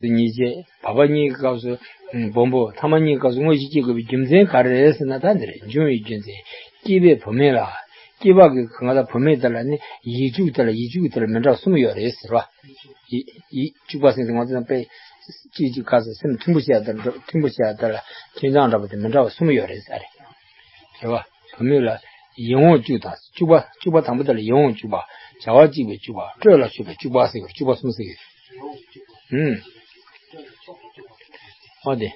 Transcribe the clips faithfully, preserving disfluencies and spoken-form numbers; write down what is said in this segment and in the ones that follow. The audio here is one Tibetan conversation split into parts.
སུ་ཉེས་བྱས། བར་པ་གཉིས་ཀྱི་སྐབས་སུ་སྦོམ་པོ། ཐ་མ་གཉིས་ཀྱི་སྐབས་སུ་དངོས་གཞི་སྐྱེ་དགོས་པའི་རྒྱུ་མཚན་ག་རེ་རེད་ཟེར་ན། ད་འདི་རེད། འབྱུང་བའི་རྒྱུ་མཚན། སྐྱེས་པའི་བུད་མེད་ལ། སྐྱེས་པ་གི་གང་ལྟར་བུད་མེད་དེ་ལ་ནི་ཡིད་གཅུགས་དེ་ལ་ཡིད་གཅུགས་དེ་ལ་མི་འདྲ་བ་གསུམ་ཡོད་རེད་ཟེར་བ། ཡིད་ཡིད་གཅུགས་པ་ཟེར་དུས་ང་ཚོ་དཔེ་གཅིག་གཅིག་ག་ཟེར་སེམས་མཐུན་པོ་བྱས་དང་མཐུན་པོ་བྱས་དེ་ལ་མཐུན་སྟངས་འདྲ་པོ་དེ་མི་འདྲ་བ་གསུམ་ཡོད་རེད་ཟེར་རེད། རེད་བ། བུད་མེད་ལ་ཡིད་འོང་བཅུག་དང་། བཅུག་པ། བཅུག་པ་དང་པོ་དེ་ལ་ཡིད་འོང་བཅུག་པ། བྱ་བ་གཅིག་པའི་བཅུག་པ། སྤྲོས་ལ་ཕྱོགས་པའི་བཅུག་པ་ཟེར་གྱི་ཡོད། བཅུག་པ་གསུམ་ཟེར་གྱི་ཡོད། ཨུམ། འོ་དེ།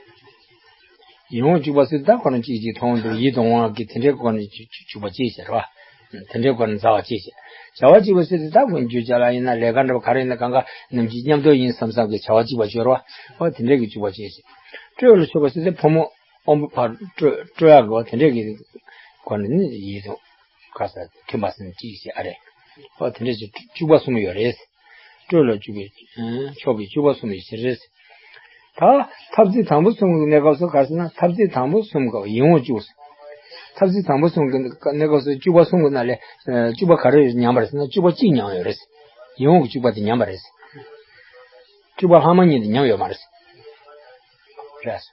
ཡིད་འོང་བཅུག་པ་ཟེར་ད་ཁོ་རང་གཅིག་གཅིག་མཐོང་འདུག་ཡིད་དུ་འོང་བ་གི་དེ་འདྲའི་སྒོ་ནས་བཅུག་པ་གཅིག་བྱས་རེད་བ། དེ་འདྲའི་སྒོ་ནས་མཛའ་བ་གཅིག་བྱས། བྱ་བ་གཅིག་པ་ཟེར་དུས་ད་ཁོ་རྒྱུ་ཅ་ལག་ཡིན་ན་ལས་ཀ་འདྲ་པོ་ག་རེ་ཡིན་ན་གང་ག་ནམ་རྒྱུན་མཉམ་དུ་ཡིན་བསམ་བསམ་གྱི་བྱ་བ་གཅིག་པ་བཅོས་རེད་བ། འོ་དེ་འདྲའི་གི་བཅུག་པ་གཅིག་བྱས། སྤྲོས་ལ་ཕྱོགས་པ་ཟེར་དུས་ཕོ་མོ། དབང་པོ་ཕར་སྤྲོ་སྤྲོ་ཡག་གི་བ་དེ་འདྲས་ཀྱི་སྒོ་ནས་ནི་ཡིད་དུ་ག་ས་མཐུན་པ་ཟེར་ན་གཅིག་བྱས་ཨ་རེད། བ་དེ་འདྲས་ཀྱི་བཅུག་པ་གསུམ་ཡོད་རེད། སྤྲོས་ལ་བཅུག་པའི་ཕྱོགས་པའི་བཅུག་པ་གསུམ་ཡོད་ཞེས་རེད། ད་ཐབས་ཚིག་དང་པོ་གསུམ་གྱི་གནས་སྐབས་སུ་ག་ཟེར་ན། ཐབས་ཚིག་དང་པོ་གསུམ་སྐབས་ཡིད་འོང་བཅུག། ཐབས་ཚིག་དང་པོ་གསུམ་གྱི་གནས་སྐབས་སུ་བཅུག་པ་གསུམ་གྱི་ནང་ལས་བཅུག་པ་ག་རེ་ཉམས་པ་རེད་ཟེར་ན། བཅུག་པ་གཅིག་ཉམས་ཡོད་རེད། ཡིད་འོང་གི་བཅུག་པ་དེ་ཉམས་པ་རེད། བཅུག་པ་ལྷག་མ་གཉིས་དེ་ཉམས་ཡོད་མ་རེད། རེད།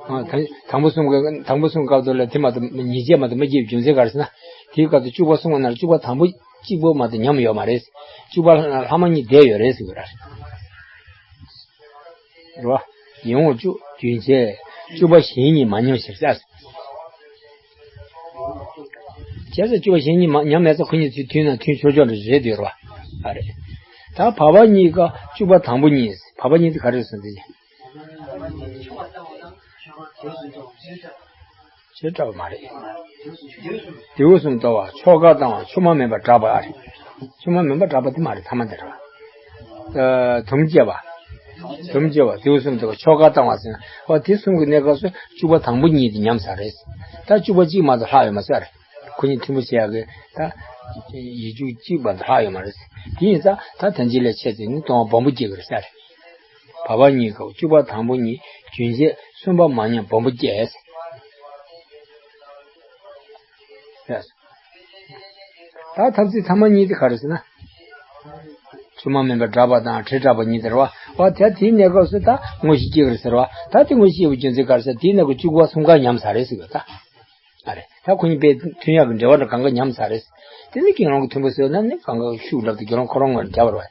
ཨ། ད་དང་པོ་གསུམ་ག་དང་པོ་གསུམ་སྐབས་དུ་ལ་དེ་མ་གཏོགས་ཉེས་བྱས་མ་གཏོགས་མ་སྐྱེས་པའི་རྒྱུ་མཚན་ག་རེ་ཟེར་ན། དེའི་སྐབས་དུ་བཅུག་པ་གསུམ་ག་ནང་བཅུག་པ་དང་པོ་གཅིག་པོ་མ་གཏོགས་ཉམས་ཡོད་མ་རེད། བཅུག་པ་ལྷག་མ་གཉིས་བསྡད་ཡོད་རེད་ཟེར་གྱི་རེད། རེད་བ། ཡིད་འོང་བཅུག་རྒྱུན་ཆད། བཅུག་པ་གཞན་གཉིས་མ་ཉམས་ཕྱིར་ཟེར། བྱས་ཙང་བཅུག་པ་གཞན་གཉིས་མ་ཉམས་མེད་ཙང་ཁོ་གཉིས་ཚུལ་མཐུན་ན་མཐུན་ཆོག་ཆོག་འདྲ་རེད་འདོད་རེད་བ། ཨ་རེད། ད་བར་པ་གཉིས་ཀ་བཅུག་པ་དང་པོ་གཉིས། བར་པ་གཉིས་དེ་ག་རེ་ཟེར་འདི། བྱེ་བྲག་པ་མ་རེད། དེའུ་གསུམ་ལྟ་བ། ཆོ་ག་བཏང་བ། ཆུ་མ་མིན་པ་གྲགས་པ་ཨ་རེད། ཆུ་མ་མིན་པ་གྲགས་པ་དེ་མ་རེད། ཐ་མ་དེ་རེད་བ། ཨ། དུམ་བཅལ་བ། དུམ་བཅལ་བ། དེའུ་གསུམ་ལྟ་བ། ཆོ་ག་བཏང་བ་ཟེར་ན། འོ་དེ་གསུམ་གྱི་གནས་སྐབས་སུ་བཅུག་པ་དང་པོ་གཉིས་དེ་ཉམས་ས་རེད། ད་བཅུག་པ་གཅིག་མ་གཏོགས་ལྷག་ཡོད་མ་རེད་ས་རེད། ཁོ་གཉིས་མཐུན་པོ་བྱེད་ཡག་གི་ད་ཡིད་གཅུགས་གཅིག་མ་གཏོགས་ལྷག་ཡོད་མ་རེད། དེ་ཡིན་ཙང་ད་དོན་གཅིག་ལས་ཆེ་ཚེ་ནི་སྟོང་པ་སྦོམ་པོ་སྐྱེ་གི་རེད་ས་རེད། བར་པ་གཉིས་ཀ་བཅུག་པ་དང་པོ་གཉིས། རྒྱུན་ཆད་གསུམ་པ་མ་ཉམས་སྦོམ་པོ་སྐྱེས། ད་ཐབས་ཚིག་ཐ་མ་གཉིས་དེ་ག་རེ་ཟེར་ན། ཆུ་མ་མིན་པ་གྲགས་པ་དང་བྲེ་གྲགས་པ་གཉིས་དེ་རེད་བ། འོ་དེ་དེའི་གནས་སྐབས་སུ་ད་དངོས་གཞི་སྐྱེ་གི་རེད་ཟེར་བ། ད་དེ་དངོས་གཞི་སྐྱེ་བའི་རྒྱུ་མཚན་ག་རེ་ཟེར། དེའི་གནས་སྐབས་བཅུག་པ་གསུམ་ཀ་ཉམས་ས་རེད་ཟེར་གི་ད། ཨ་རེད། ད་ཁོ་གཉིས་དཔེ་མཐུན་ཡག་གི་འབྲེལ་བ་འདྲ་གང་ག་ཉམས་ས་རེད། དེ་ནི་དགེ་སློང་གི་མཐུན་པོ་ཟེར་ན་ནི་གང་ག་ཤུགས་འདྲ་པོ་དེ་དགེ་སློང་ཁོ་རང་ངོས་ནས་རྒྱབ་པ་རེད་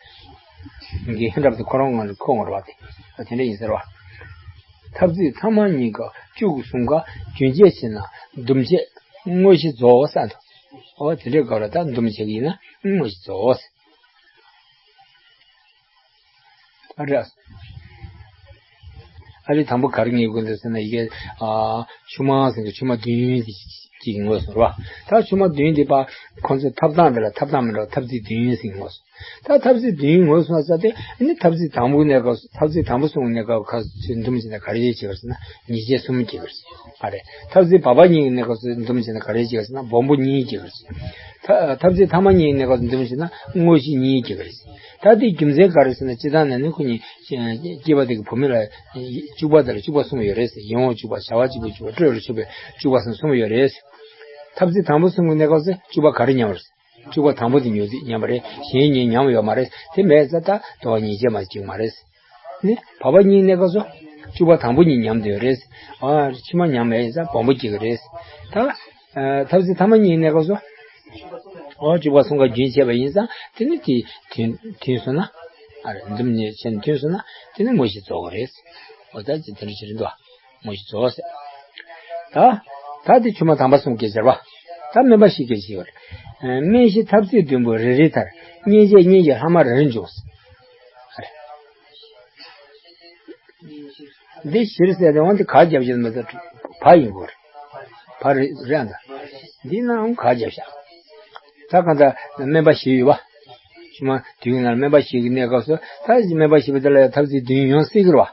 བ། དགེ་འདྲ་པོ་དེ་ཁོ་རང་ངོས་ནས་ཁོ་ངོ་རེད་བ་དེ། དེ་འདྲ་ཡིན་ཟེར་བ། ཐབས་ཚིག་ཐ་མ་གཉིས་ཀ་བཅུག་གསུམ་ཀ་རྒྱུན་ཆད་བྱས་ན་འདུམ་བྱེད་དངོས་གཞི་རྫོགས་ས་འདུག་འོ་དེ་འདྲའི་སྐབས་ལ་ད་འདུམ་བྱེད་ཀྱི་ཡིན་ན་དངོས་གཞི་རྫོགས། ཨ་རེ། ཨ་རེ་དང་པོ་ག་རེ་ངེས་དགོས་འདུག་ཟེར་ན་ཡི་གེ། ཨ། ཆུ་མ་ཟེར་གྱི་ཆུ་མ་བདུན་ཅིག་ངོས་སུ་རེད་བ། ད་ཆུ་མ་བདུན་འདི་པ་ཁོང་ཚོའི་ཐབས་སྟངས་འདི་ལ་ཐབས་སྟངས་མི་འདྲ་བ་ཐབས་ཚིག་བདུན་ཟེར་ངོས་སུ། ད་ཐབས་ཚིག་བདུན་ངོས་སུ་ས་དེ་ནི་ཐབས་ཚིག་དང་པོའི་གནས་སྐབས་སུ། ཐབས་ཚིག་དང་པོ་གསུམ་གྱི་གནས་སྐབས་ཁ་ཚུར་འདུམ་བྱས་ན་ག་རེ་བྱེད་ཀྱི་ཟེར་ན་ཉེས་བྱས་གསུམ་སྐྱེ་གི་རེད། ཨ་རེ། ཐབས་ཚིག་བར་པ་གཉིས་ཀྱི་གནས་སྐབས་སུ་འདུམ་བྱས་ན་ག་རེ་བྱེད་ཀྱི་ཟེར་ན་སྦོམ་པོ་གཉིས་སྐྱེ་གི་རེད། ཐ་ཐབས་ཚིག་ཐ་མ་གཉིས་ཀྱི་གནས་སྐབས་སུ་འདུམ་བྱས་ན་དངོས་གཞི་གཉིས་སྐྱེ་གི་རེད། ད་དེའི་རྒྱུ་མཚན་ག་རེ་ཟེར་ན་སྤྱིར་བཏང་ནས་ནི་ཁོ་གཉིས་སྐྱེས་པ་དེ་གི་བུད་མེད་ལ་བཅུག་པ་དེ་ལ་བཅུག་པ་གསུམ་ཡོད་རེད་ཟེར། ཡིད་འོང་བཅུག་པ། བྱ་བ་གཅིག་པུ་བཅུག་པ། སྤྲོས་ལ་ཕྱོགས་པའི་བཅུག་པ་གསུམ་གསུམ་ཡོད་རེད་ཟེར། ཐབས་ཚིག་དང་པོ་གསུམ་གྱི་གནས་སྐབས་སུ་བཅུག་པ་ག་རེ་ཉམས་པ་རེད། བཅུག་པ་དང་པོ་དེ་ཉོ་དུས་ཉམས་པ་རེད། གཞན་གཉིས་ཉམས་ཡོད་མ་རེད། དེ་མེད་ཙང་ད་དོ་བ་ཉེས་བྱས་མ་སྐྱེ་གི་མ་རེད། ནི་བར་པ་གཉིས་གནས་སྐབས་སུ་བཅུག་པ་དང་པོ་གཉིས་ཉམས་བསྡད་ཡོད་རེད། ཨ། ཕྱི་མ་ཉམས་མེད་ཙང་སྦོམ་པོ་སྐྱེ་གི་རེད། ད་ཨ་ཐབས་ཚིག་ཐ་མ་གཉིས་གནས་སྐབས་སུ། ཨོ། བཅུག་པ་གསུམ་ཀ་རྒྱུན་ཆད་པ་ཡིན་ཙང་དེ་ནི་དེ་མཐུན་མཐུན་སོང་ན། ཨ་རེ། འདུམ་ཉེས་བྱས་ནས་མཐུན་སོང་ན་དེ་ནི་དངོས་གཞི་རྫོགས་པ་རེད། ཨོ། ད་ཅི་དེ་འདྲ་ཅི་རེད་འདུག་དངོས་གཞི་རྫོགས་ཟེར། ད་ད་དེ་ཆུ་མ་དང་པ་གསུམ་སྐྱེ་ཟེར་བ། ད་དམན་པ་བཞི་སྐྱེ་ཟེར་བ་རེད། སྨིན་གཞི་ཐབས་ཚིག་བདུན་པོ་རེ་རེ་མཐར། སྨིན་བྱེད་སྨིན་བྱེད་ལྷག་མ་རེ་རེ་འབྱུང་། ཨ་རེ། འདི་བཞིར་གསལ་ཏེ་འོང་དེ་ག་རྒྱབ་བཞིན་མི་ཚེ་བ་ཡིན་དགོས་རེད། བ་རེད་རེད་ཨ། འདི་ནའང་ག་རྒྱབ་བཞག་ད་གང་ལྟར་དམན་པ་བཞི་ཡོད་པ། ཕྱི་མ་དུས་ཀྱི་ནང་དམན་པ་བཞི་གི་གནས་སྐབས་སུ་ད་དམན་པ་བཞི་པོ་དེ་ལ་ཡང་ཐབས་ཚིག་བདུན་ཡོང་སྲིད་ཀྱི་རེད་བ།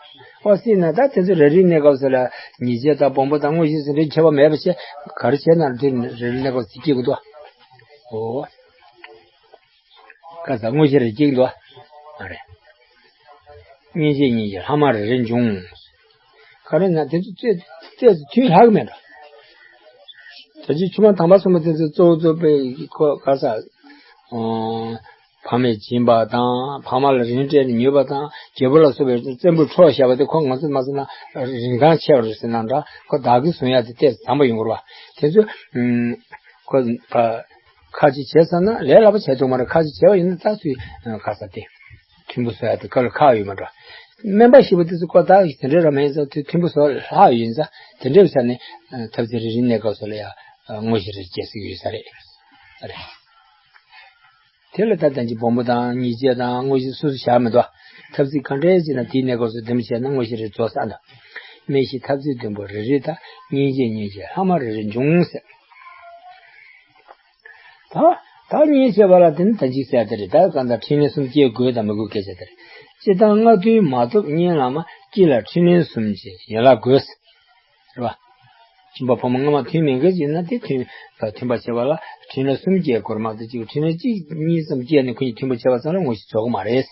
ཨོ་སྲིད་ན་ད་དེ་ཚོ་རེ་རེའི་གནས་སྐབས་སུ་ལ་ཉེས་བྱས་དང་སྦོམ་པོ་དང་དངོས་གཞི་ཟེར་འདྲའི་ཁྱད་པར་མེད་པ་བྱས་ག་རེ་བྱས་ན་དེ་རེ་རེའི་གནས་སྐབས་སུ་སྐྱེ་དགོས་འདུག་ཨོ། ཁ་ས་དངོས་གཞི་རེ་གཅིག་འདུག་ཨ་རེ། སྨིན་བྱེད་སྨིན་བྱེད་ལྷག་མ་རེ་རེ་འབྱུང་། ག་རེ་ན་དེ་ཚོ་རྩེ་རྩེ་མཐུན་ལྷག་མེད་འགྲོ། ད་ཅི་ཆུ་མ་དང་པ་གསུམ་པོ་དེ་ཚོ་གཙོ་བོ་གཙོ་བོའི་ཁོ་ག་ས། ཨོ། ཕ་མས་བྱིན་པ་དང་ཕ་མ་ལ་རིན་སྤྲད་ནས་ཉོས་པ་དང་རྒྱལ་པོ་ལ་སོགས་པའི་བཙན་པོས་འཕྲོག་བཞག་པ་དེ་ཁོ་ང་ཚོས་མ་བརྩིས་ན་རིན་ཐང་ཆེ་བ་རེད་ཟེར་ན་འདྲ། ཁོ་བདག་གིས་བཟུང་ཡ་དེ་ཏོག་ཙམ་བཟང་པོ་ཡོང་གི་རེད་པ། དེ་ཚོས་ཁོ་ཁ་ཅིག་བྱས་ཚར་ན་ལས་སླ་པོ་བྱས་ཐུབ་མ་རེད། ཁ་ཅིག་བྱས་པ་ཡིན་ན་ད་ཚུར་ཁ་ས་དེ་མཐུན་པོ་བཟོ་ཡ་དེ་ཁ་ལ་ཁག་ཡོད་མ་འགྲོ། སྨན་པ་ཞིག་པ་དེ་ཚོ་ཁོ་བདག་གིས་དེ་འདྲའི་ར་མ་ཡིན་ཙང་དེ་མཐུན་པོ་བཟོ་ལྷག་ཡོད་ཡིན་ཙང་དེ་འདྲའི་བྱས་ནས་ཐབས་ཚེ་རེ་རེའི་གནས་སྐབས་སུ་ལ་ཡ་དངོས་གཞི་རེ་སྐྱེ་སྲིད་ཡོད་ས་རེད། རེད། དེ་ལ་ད་ལྟ་གྱི་སྦོམ་པོ་དང་ཉིས་བརྒྱ་དང་དངོས་གཞི་སོ་སོ་བཞག་མི་འདུག། ཐབས་ཚིག་ག་འདྲས་བྱས་ན་དེའི་གནས་སྐབས་སུ་དེ་མོ་བྱས་ན་དངོས་གཞི་རེ་རྫོགས་ས་འདུག། སྨན་གཞི་ཐབས་ཚིག་བདུན་པོ་རེ་རེ་དང་སྙིང་རྗེ་སྙིང་རྗེ་ལྷག་མ་རེ་རེ་འབྱུང་ཟེར། ད་ད་གཉེན་བྱས་པ་ལ་དེ་ནི་ད་ཅིག་ཟེར་དེ་རེད། ད་གང་ལྟར་འཕྲིན་ལས་གསུམ་སྐྱེ་དགོས་དང་མི་དགོས་སྐད་ཆ་དེ་རེད། སྤྱིར་བཏང་སྔ་ཐུན་མ་ཐོབ་གཉེན་བླ་མ། སྐྱེ་ལ་འཕྲིན་ལས་གསུམ་གྱི་ཡན་ལག་དགོས། རེད་བ། ཁྱིམ་པ་ཕོ་མོ་སྔ་མ་མཐུན་མེད་མཁན་ཅིག་ཡིན་ན་དེ་མཐུན་མཐུན་པ་བྱེད་པ་ལ་འཕྲིན་ལས་གསུམ་སྐྱེ་དགོས་མ་གཏོགས་གཅིག་འཕྲིན་ལས་གཅིག་གཉིས་ཙམ་སྐྱེས་ནས་ཁོ་གཉིས་མཐུན་པ་བྱས་པ་ཙམ་ལ་དངོས་གཞི་རྫོགས་ཀྱི་མ་རེད།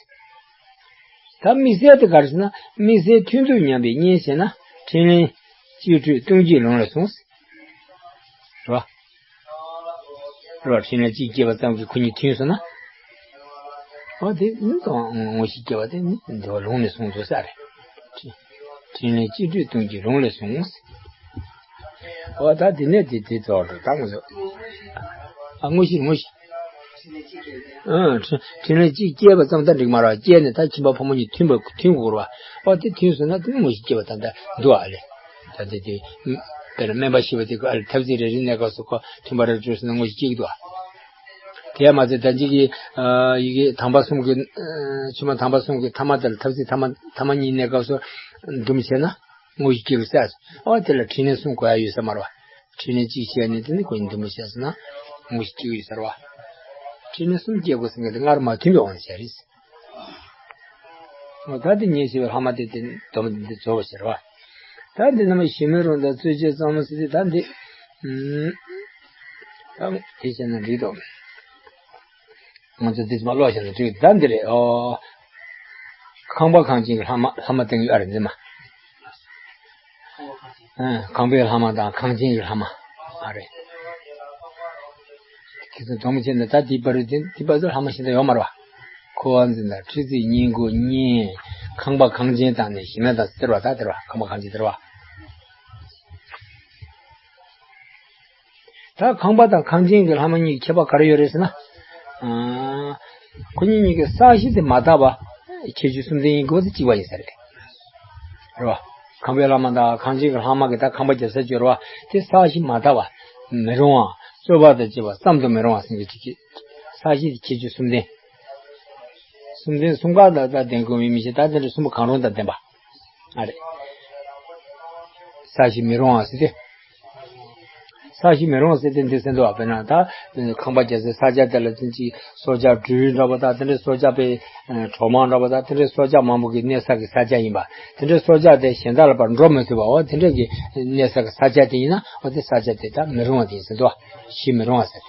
ད་དམིགས་བསལ་དེ་ག་རེ་ཟེར་ན་དམིགས་བསལ་མཐུན་ཐུག་མཉམ་པའི་གཉེན་བྱས་ན་འཕྲིན་ལས་གཅིག་སྤྲོད་ལྟུང་བྱེད་ལུང་ལས་གསུངས། རེད་བ། རེད་བ། འཕྲིན་ལས་གཅིག་སྐྱེས་པ་ཙམ་གྱིས་ཁོ་གཉིས་མཐུན་སོང་ན། འོ་དེ་ནི་དང་དངོས་གཞི་སྐྱེ་བ་དེ་ནི་འདི་བ་ལུང་ནས་གསུངས་འདུག་ས་རེད། འཕྲིན་ལས་གཅིག་སྤྲོད་ལྟུང་བྱེད་ལུང་ལས་གསུངས། འོ་ད་དེ་ནས་དེ་དེ་ཚོ་རེད་ད་ང་ཚོ། ཨ་དངོས་གཞི་དངོས་གཞི། ཨ་འཕྲིན་འཕྲིན་ལས་གཅིག་སྐྱེས་པ་ཙམ་ད་འགྲིག་མ་རེད་བ། སྐྱེས་ནས་ད་ཁྱིམ་པ་ཕོ་མོ་གཉིས་མཐུན་པ་མཐུན་དགོས་རེད་བ། འོ་དེ་མཐུན་སོང་ན་དེ་ནི་དངོས་གཞི་སྐྱེ་བ་ད་ད་འདུག་ཨ་ལེ། ད་དེ་དེ། དཔེར་ན་སྨན་པ་ཞིག་པ་དེ་ཀ་ཨ་ལེ་ཐབས་ཚིག་རེ་རེ་གནས་སྐབས་སུ་ཁོ་མཐུན་པ་རེ་བྱུང་སོང་ན་དངོས་གཞི་སྐྱེ་གི་འདུག་ཨ། དེ་ཡང་མ་ཚད་ད་ཅིག་གི་ཡི་གེ་དམ་པ་གསུམ་གྱི་ཆུ་མ་དམ་པ་གསུམ་གྱི་ཐ་མ་དེ་ལ་ཐབས་ཚིག་ཐ་མ་ཐ་མ་གཉིས་གནས་སྐབས་སུ་འདུམ་བྱས་ན་དངོས་གཞི་སྐྱེ་གི་ས། ཨོ་དེ་ལ་འཕྲིན་ལས་གསུམ་དགོས་ཡ་ཡོད་ས་མ་རེད་བ། འཕྲིན་ལས་གཅིག་བྱས་ནས་དེ་ནི་ཁོ་གཉིས་འདུམ་བྱས་སོང་ན་དངོས་གཞི་སྐྱེ་གི་ཡོད་ས་རེད་བ། འཕྲིན་ལས་གསུམ་སྐྱེ་དགོས་ཟེར་མཁན་དེ་སྔར་མ་མཐུན་པའི་དབང་ནས་བྱས་རེད། འོ་ད་དེ་ཉེ་ཞི་བའི་ལྷག་མ་དེ་དེ་སྡོམ་དེ་རྫོགས་པ་ཟེར་བ། ད་འདི་རྣམས་ཞི་མི་རུང་དང་རྩོད་བྱེད་གཙང་མ་ཟེར་དེ་ད་འདི། ཨུམ། ད་དེ་བྱས་ན་འགྲིག་དོ། ང་ཚོ་འདི་ཚོ་མ་ཀློག་བྱས་ན་འགྲིག་ད་འདི་རེད་ཨོ། ཁང་པ་གངས་ཅན་གྱི་ལྷག་མ་ལྷག་མ་སྟེང་ཡོད་རེད་འདི་མ། ཁང་པའི་ལྷག་མ་དང་གངས་ཅན་གྱི་ལྷག་མ་ཨ་རེད། དེ་ཚོ་སྡོམ་བྱས་ན་ད་དེའི་བར་དེ་དེའི་བར་དུ་ལྷག་མ་ཞིག་ད་ཡོད་མ་རེད་བ། ཁོ་བ་འཛིན་དང་ཁྲི་རྩིག་བསྙེན་བཀུར་བསྙེན། ཁང་པ་གངས་ཅན་དང་ནི་ཞི་མི་དང་ཟེར་བ་ད་དེར་བ་ཁང་པ་གངས་ཅན་དེར་བ། ད་ཁང་པ་དང་གངས་ཅན་གྱི་ལྷག་མ་གཉིས་ཀྱི་ཁྱད་པར་ག་རེ་ཡོད་རེད་ཟེར་ན། ཨ། ཁོ་གཉིས་གཉིས་ཀྱི་ས་གཞི་དེ་མ་དག་པ། ཁྱད་ཆོས་གསུམ་ལྡན་ཡིན་དགོས་ཟེར་གཅིག་པ་ཡིན་ས་རེད། རེད་བ། ཁང་པའི་ལྷག་མ་དང་གངས་ཅན་གྱི་ལྷག་མ་གི་ད་ཁང་པ་རྒྱབ་ས་ཅིག་ཡོད་རེད་བ། དེ་ས་གཞི་མ་དག་པ། མི་རུང་བ། རྩོད་པ་དང་བཅས་པ་ཙམ་དུ་མི་རུང་བ་ཟེར་གྱི་ཅིག་གི། ས་གཞི་དེ་ཁྱད་ཆོས་གསུམ་ལྡན། གསུམ་ལྡན་གསུམ་ཀ་དང་ད་ལྡན་དགོས་མིན་མི་ཤེས། ད་དེ་འདྲ་གསུམ་པོ་གང་རུང་དང་ལྡན་པ། ཨ་རེད། ས་གཞི་མི་རུང་བ་ཟེར་ཏེ། ས་གཞི་མི་རུང་བ་ཟེར་ཏེ་འདི་ཟེར་འདུག་བ། དཔེར་ན་ད་ཁང་པ་རྒྱག་སའི་ས་ཆ་དེ་ལ་ཅིག་སྲོག་ཆགས་སྦྲུལ་འདྲ་པོ་དང་དེ་འདྲའི་སྲོག་ཆགས་པའི་གྲོག་མ་འདྲ་པོ་དང་དེ་འདྲའི་སྲོག་ཆགས་མང་པོ་གི་གནས་ས་གི་ས་ཆ་ཡིན་པ། དེ་འདྲའི་སྲོག་ཆགས་དེ་གཞན་དག་ལ་ཕར་འགྲོ་མི་ཐུབ་པ་འོ་དེ་འདྲ་གི་གནས་ས་གི་ས་ཆ་དེ་ཡིན་ན་འོ་དེ་ས་ཆ་དེ་ད་མི་རུང་བ་དེ་ཡིན་ཟེར་འདུག་བ། གཞི་མི་རུང་བ་ཟེར།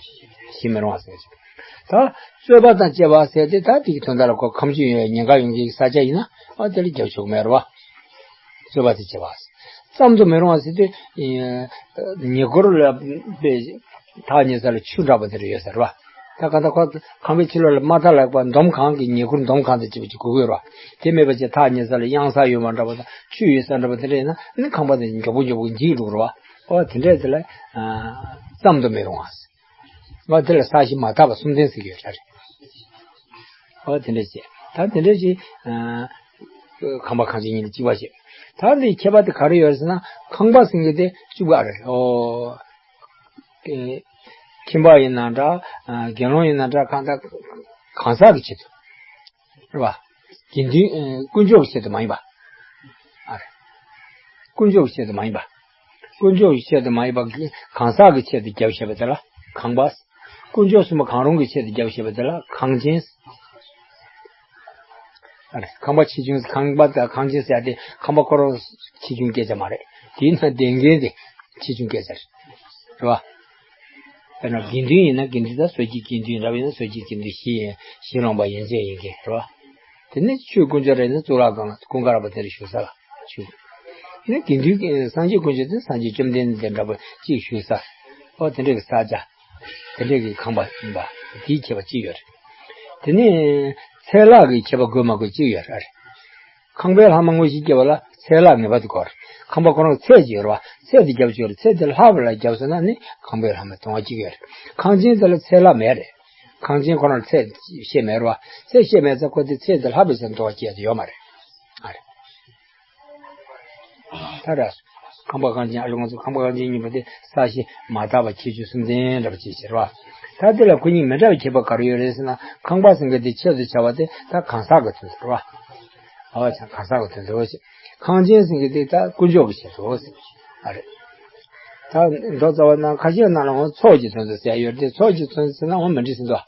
གཞི་མི་རུང་བ་ཟེར། ད་རྩོད་པ་དང་བཅས་པ་ཟེར་ཏེ་ད་དེ་གི་དོན་དག་ལ་ཁོ་ཁ་མཆུ་ཡོང་ཡ་ཉེན་ཁ་ཡོང་གི་ས་ཆ་ཡིན་ན་ཨ་དེ་ལ་རྒྱབ་ཆོག་མེད་རེད་བ། རྩོད་པ་དང་བཅས་པ། ཙམ་དུ་མི་རུང་བ་ཟེར་དུས། ཉེ་འཁོར་ལ་དཔེ་ཐག་ཉེ་ས་ལ་ཆུ་འདྲ་པོ་དེ་འདྲ་ཡོད་ས་རེད་བ། ད་ག་ད་ཁོ་ཁང་པའི་ཕྱི་ལོགས་ལ་མ་ཐག་ལ་ཡག་པ་འདོམ་གང་གི་ཉེ་འཁོར་འདོམ་གང་དང་བཅས་པ་ཅིག་དགོས་ཀྱི་ཡོད་རེད་བ། དེ་མེད་པ་ཅིག་ཐག་ཉེ་ས་ལ་གཡང་ས་ཡོད་པ་འདྲ་པོ་དང་ཆུ་ཡོད་ས་འདྲ་པོ་དེ་འདྲ་ཡིན་ན་ནི་ཁང་པ་དེ་མགྱོགས་པོ་མགྱོགས་པོ་འཇིག་འགྲོ་གི་རེད་བ། ཨོ་དེ་འདྲས་དེ་ལ་ཙམ་དུ་མི་རུང་བ། ཨོ་དེ་ལ་ས་གཞི་མ་དག་པ་གསུམ་ལྡན་ཟེར་གྱི་ཡོད་ས་རེད། ཨོ་དེ་འདྲས་བྱས། ད་དེ་འདྲས་ཀྱི་ཁང་པ་གངས་ཅན་གཉིས་ལ་གཅིག་པ་བྱས། ད་འདི་ཁྱད་པར་དེ་ག་རེ་ཡོད་རེད་ཟེར་ན་ཁང་པ་ཟེར་མཁན་དེ་གཅིག་པ་རེད། ཨོ། ཨེ། ཁྱིམ་པ་ཡིན་ན་འདྲ། ཨ། དགེ་སློང་ཡིན་ན་འདྲ་གང་ལྟར་གང་ཟག་གི་ཆེད་དུ། རེད་བ། དགེ་འདུན། ཨེ། དཀོན་མཆོག་གི་ཆེད་དུ་མ་ཡིན་པ། ཨ་རེ། དཀོན་མཆོག་གི་ཆེད་དུ་མ་ཡིན་པ། དཀོན་མཆོག་གི་ཆེད་དུ་མ་ཡིན་པ་གང་ཟག་གི་ཆེད་དུ་རྒྱབ་བཤད་པ་དེ་ལ་ཁང་པ། དཀོན་མཆོག་གསུམ་པོ་གང་རུང་གི་ཆེད་དུ་རྒྱབ་བཤད་པ་དེ་ལ་གངས་ཅན། ཨ་རེ། ཁང་པ་ཆེ་ཆུང་ཁང་པ་དང་གངས་ཅན་ཟེར་ཡ་དེ་ཁང་པ་ཁོ་རང་ཆེ་ཆུང་སྐད་ཆ་མ་རེད། དེའི་ནང་བསྡད་མཁན་དེ་ཆེ་ཆུང་སྐད་ཆ་རེད། རེད་བ། དཔེར་ན་དགེ་འདུན་ཡིན་ན་དགེ་འདུན་དང་སོ་སྐྱེའི་དགེ་འདུན་རབ་ཡིན་ན་སོ་སྐྱེའི་དགེ་འདུན་བཞི་ཡིན་བཞི་ལོངས་པ་ཡན་ཆད་ཡིན་མཁན་རེད་བ། དེ་ནས་ཆོས་དཀོན་མཆོག་རེད་ན་གཙུག་ལག་ཁང་ལ་ཀུན་དགའ་ར་བ་དེ་རུ་བཞུགས་ས་ལ་བཞུགས། ནས་དགེ་འདུན་སངས་རྒྱས་དཀོན་མཆོག་དེ་སངས་རྒྱས་བཅོམ་ལྡན་འདས་འདྲ་པོ་གཅིག་བཞུགས་ས། ཨོ་དེ་འདྲ་གི་ས་ཆ། དེ་འདྲ་གི་ཁང་པ་ཡིན་པ། དེའི་ཁྱད་པར་གཅིག་ཡོད་རེད། དེ་ནས་ཚེ་ལྷག་གི་ཁྱད་པར་དགོས་མ་དགོས་གཅིག་ཡོད་རེད། ཁང་པའི་ལྷག་མ་དངོས་གཞི་སྐྱེ་བ་ལ་ཚེ་ལྷག་ངེས་པར་དུ་དགོས་རེད། ཁང་པ་ཁོ་རང་ཚད་ཅིག་ཡོད་རེད་བ། ཚད་དེ་རྒྱབ་ཆོག་རེད། ཚད་དེ་ལྷག་པ་ལ་རྒྱབ་སོང་ན་ནི་ཁང་པའི་ལྷག་མ་དོན་གཅིག་ཡོད་རེད། ཁང་ཆེན་དེ་ལ་ཚེ་ལྷག་མེད་རེད། ཁང་ཆེན་ཁོ་རང་ཚད་བཤད་མེད་རེད་བ། ཚད་བཤད་མེད་ཙང་ཁོ་དེ་ཚད་དེ་ལྷག་པའི་ཚད་དོན་གཅིག་ཡོད་མ་རེད། ཨ་རེད། ད་ར། ཁང་པ་ཁང་ཆེན། ཨ་ལོ། ང་ཚོ་ཁང་པ་ཁང་ཆེན་གཉིས་པོ་དེ་ས་གཞི་མ་དག་པ་ཁྱད་ཆོས་གསུམ་ལྡན་འདྲ་པོ་ཅིག་བྱེད་རོགས། ད་དེ་ལ་ཁོ་གཉིས་མི་འདྲ་བའི་ཁྱད་པར་ག་རེ་ཡོད་རེད་ཟེར་ན། ཁང་པ་ཟེར་མཁན་དེ་ཆེད་དུ་བྱ་བ་དེ་ད་གང་ཟག་གི་དོན་དུ་རོགས། ཨ་ཆ་གང་ཟག་གི་དོན་དུ་ཟེར། ཁང་ཆེན་ཟེར་མཁན་དེ་ད་དཀོན་མཆོག་གི་ཆེད་དུ་ཟེར། ཨ་རེད། ད་མདོ་རྩ་བ་ནང་ཁ་ཤས་ནང་ལ་འོ་ཚོགས་ཀྱི་དོན་དུ་ཟེར་ཡོད་དེ། ཚོགས་ཀྱི་དོན་དུ་ཟེར་ན་འོ་མི་འགྲིག་ཟེར་འདུག།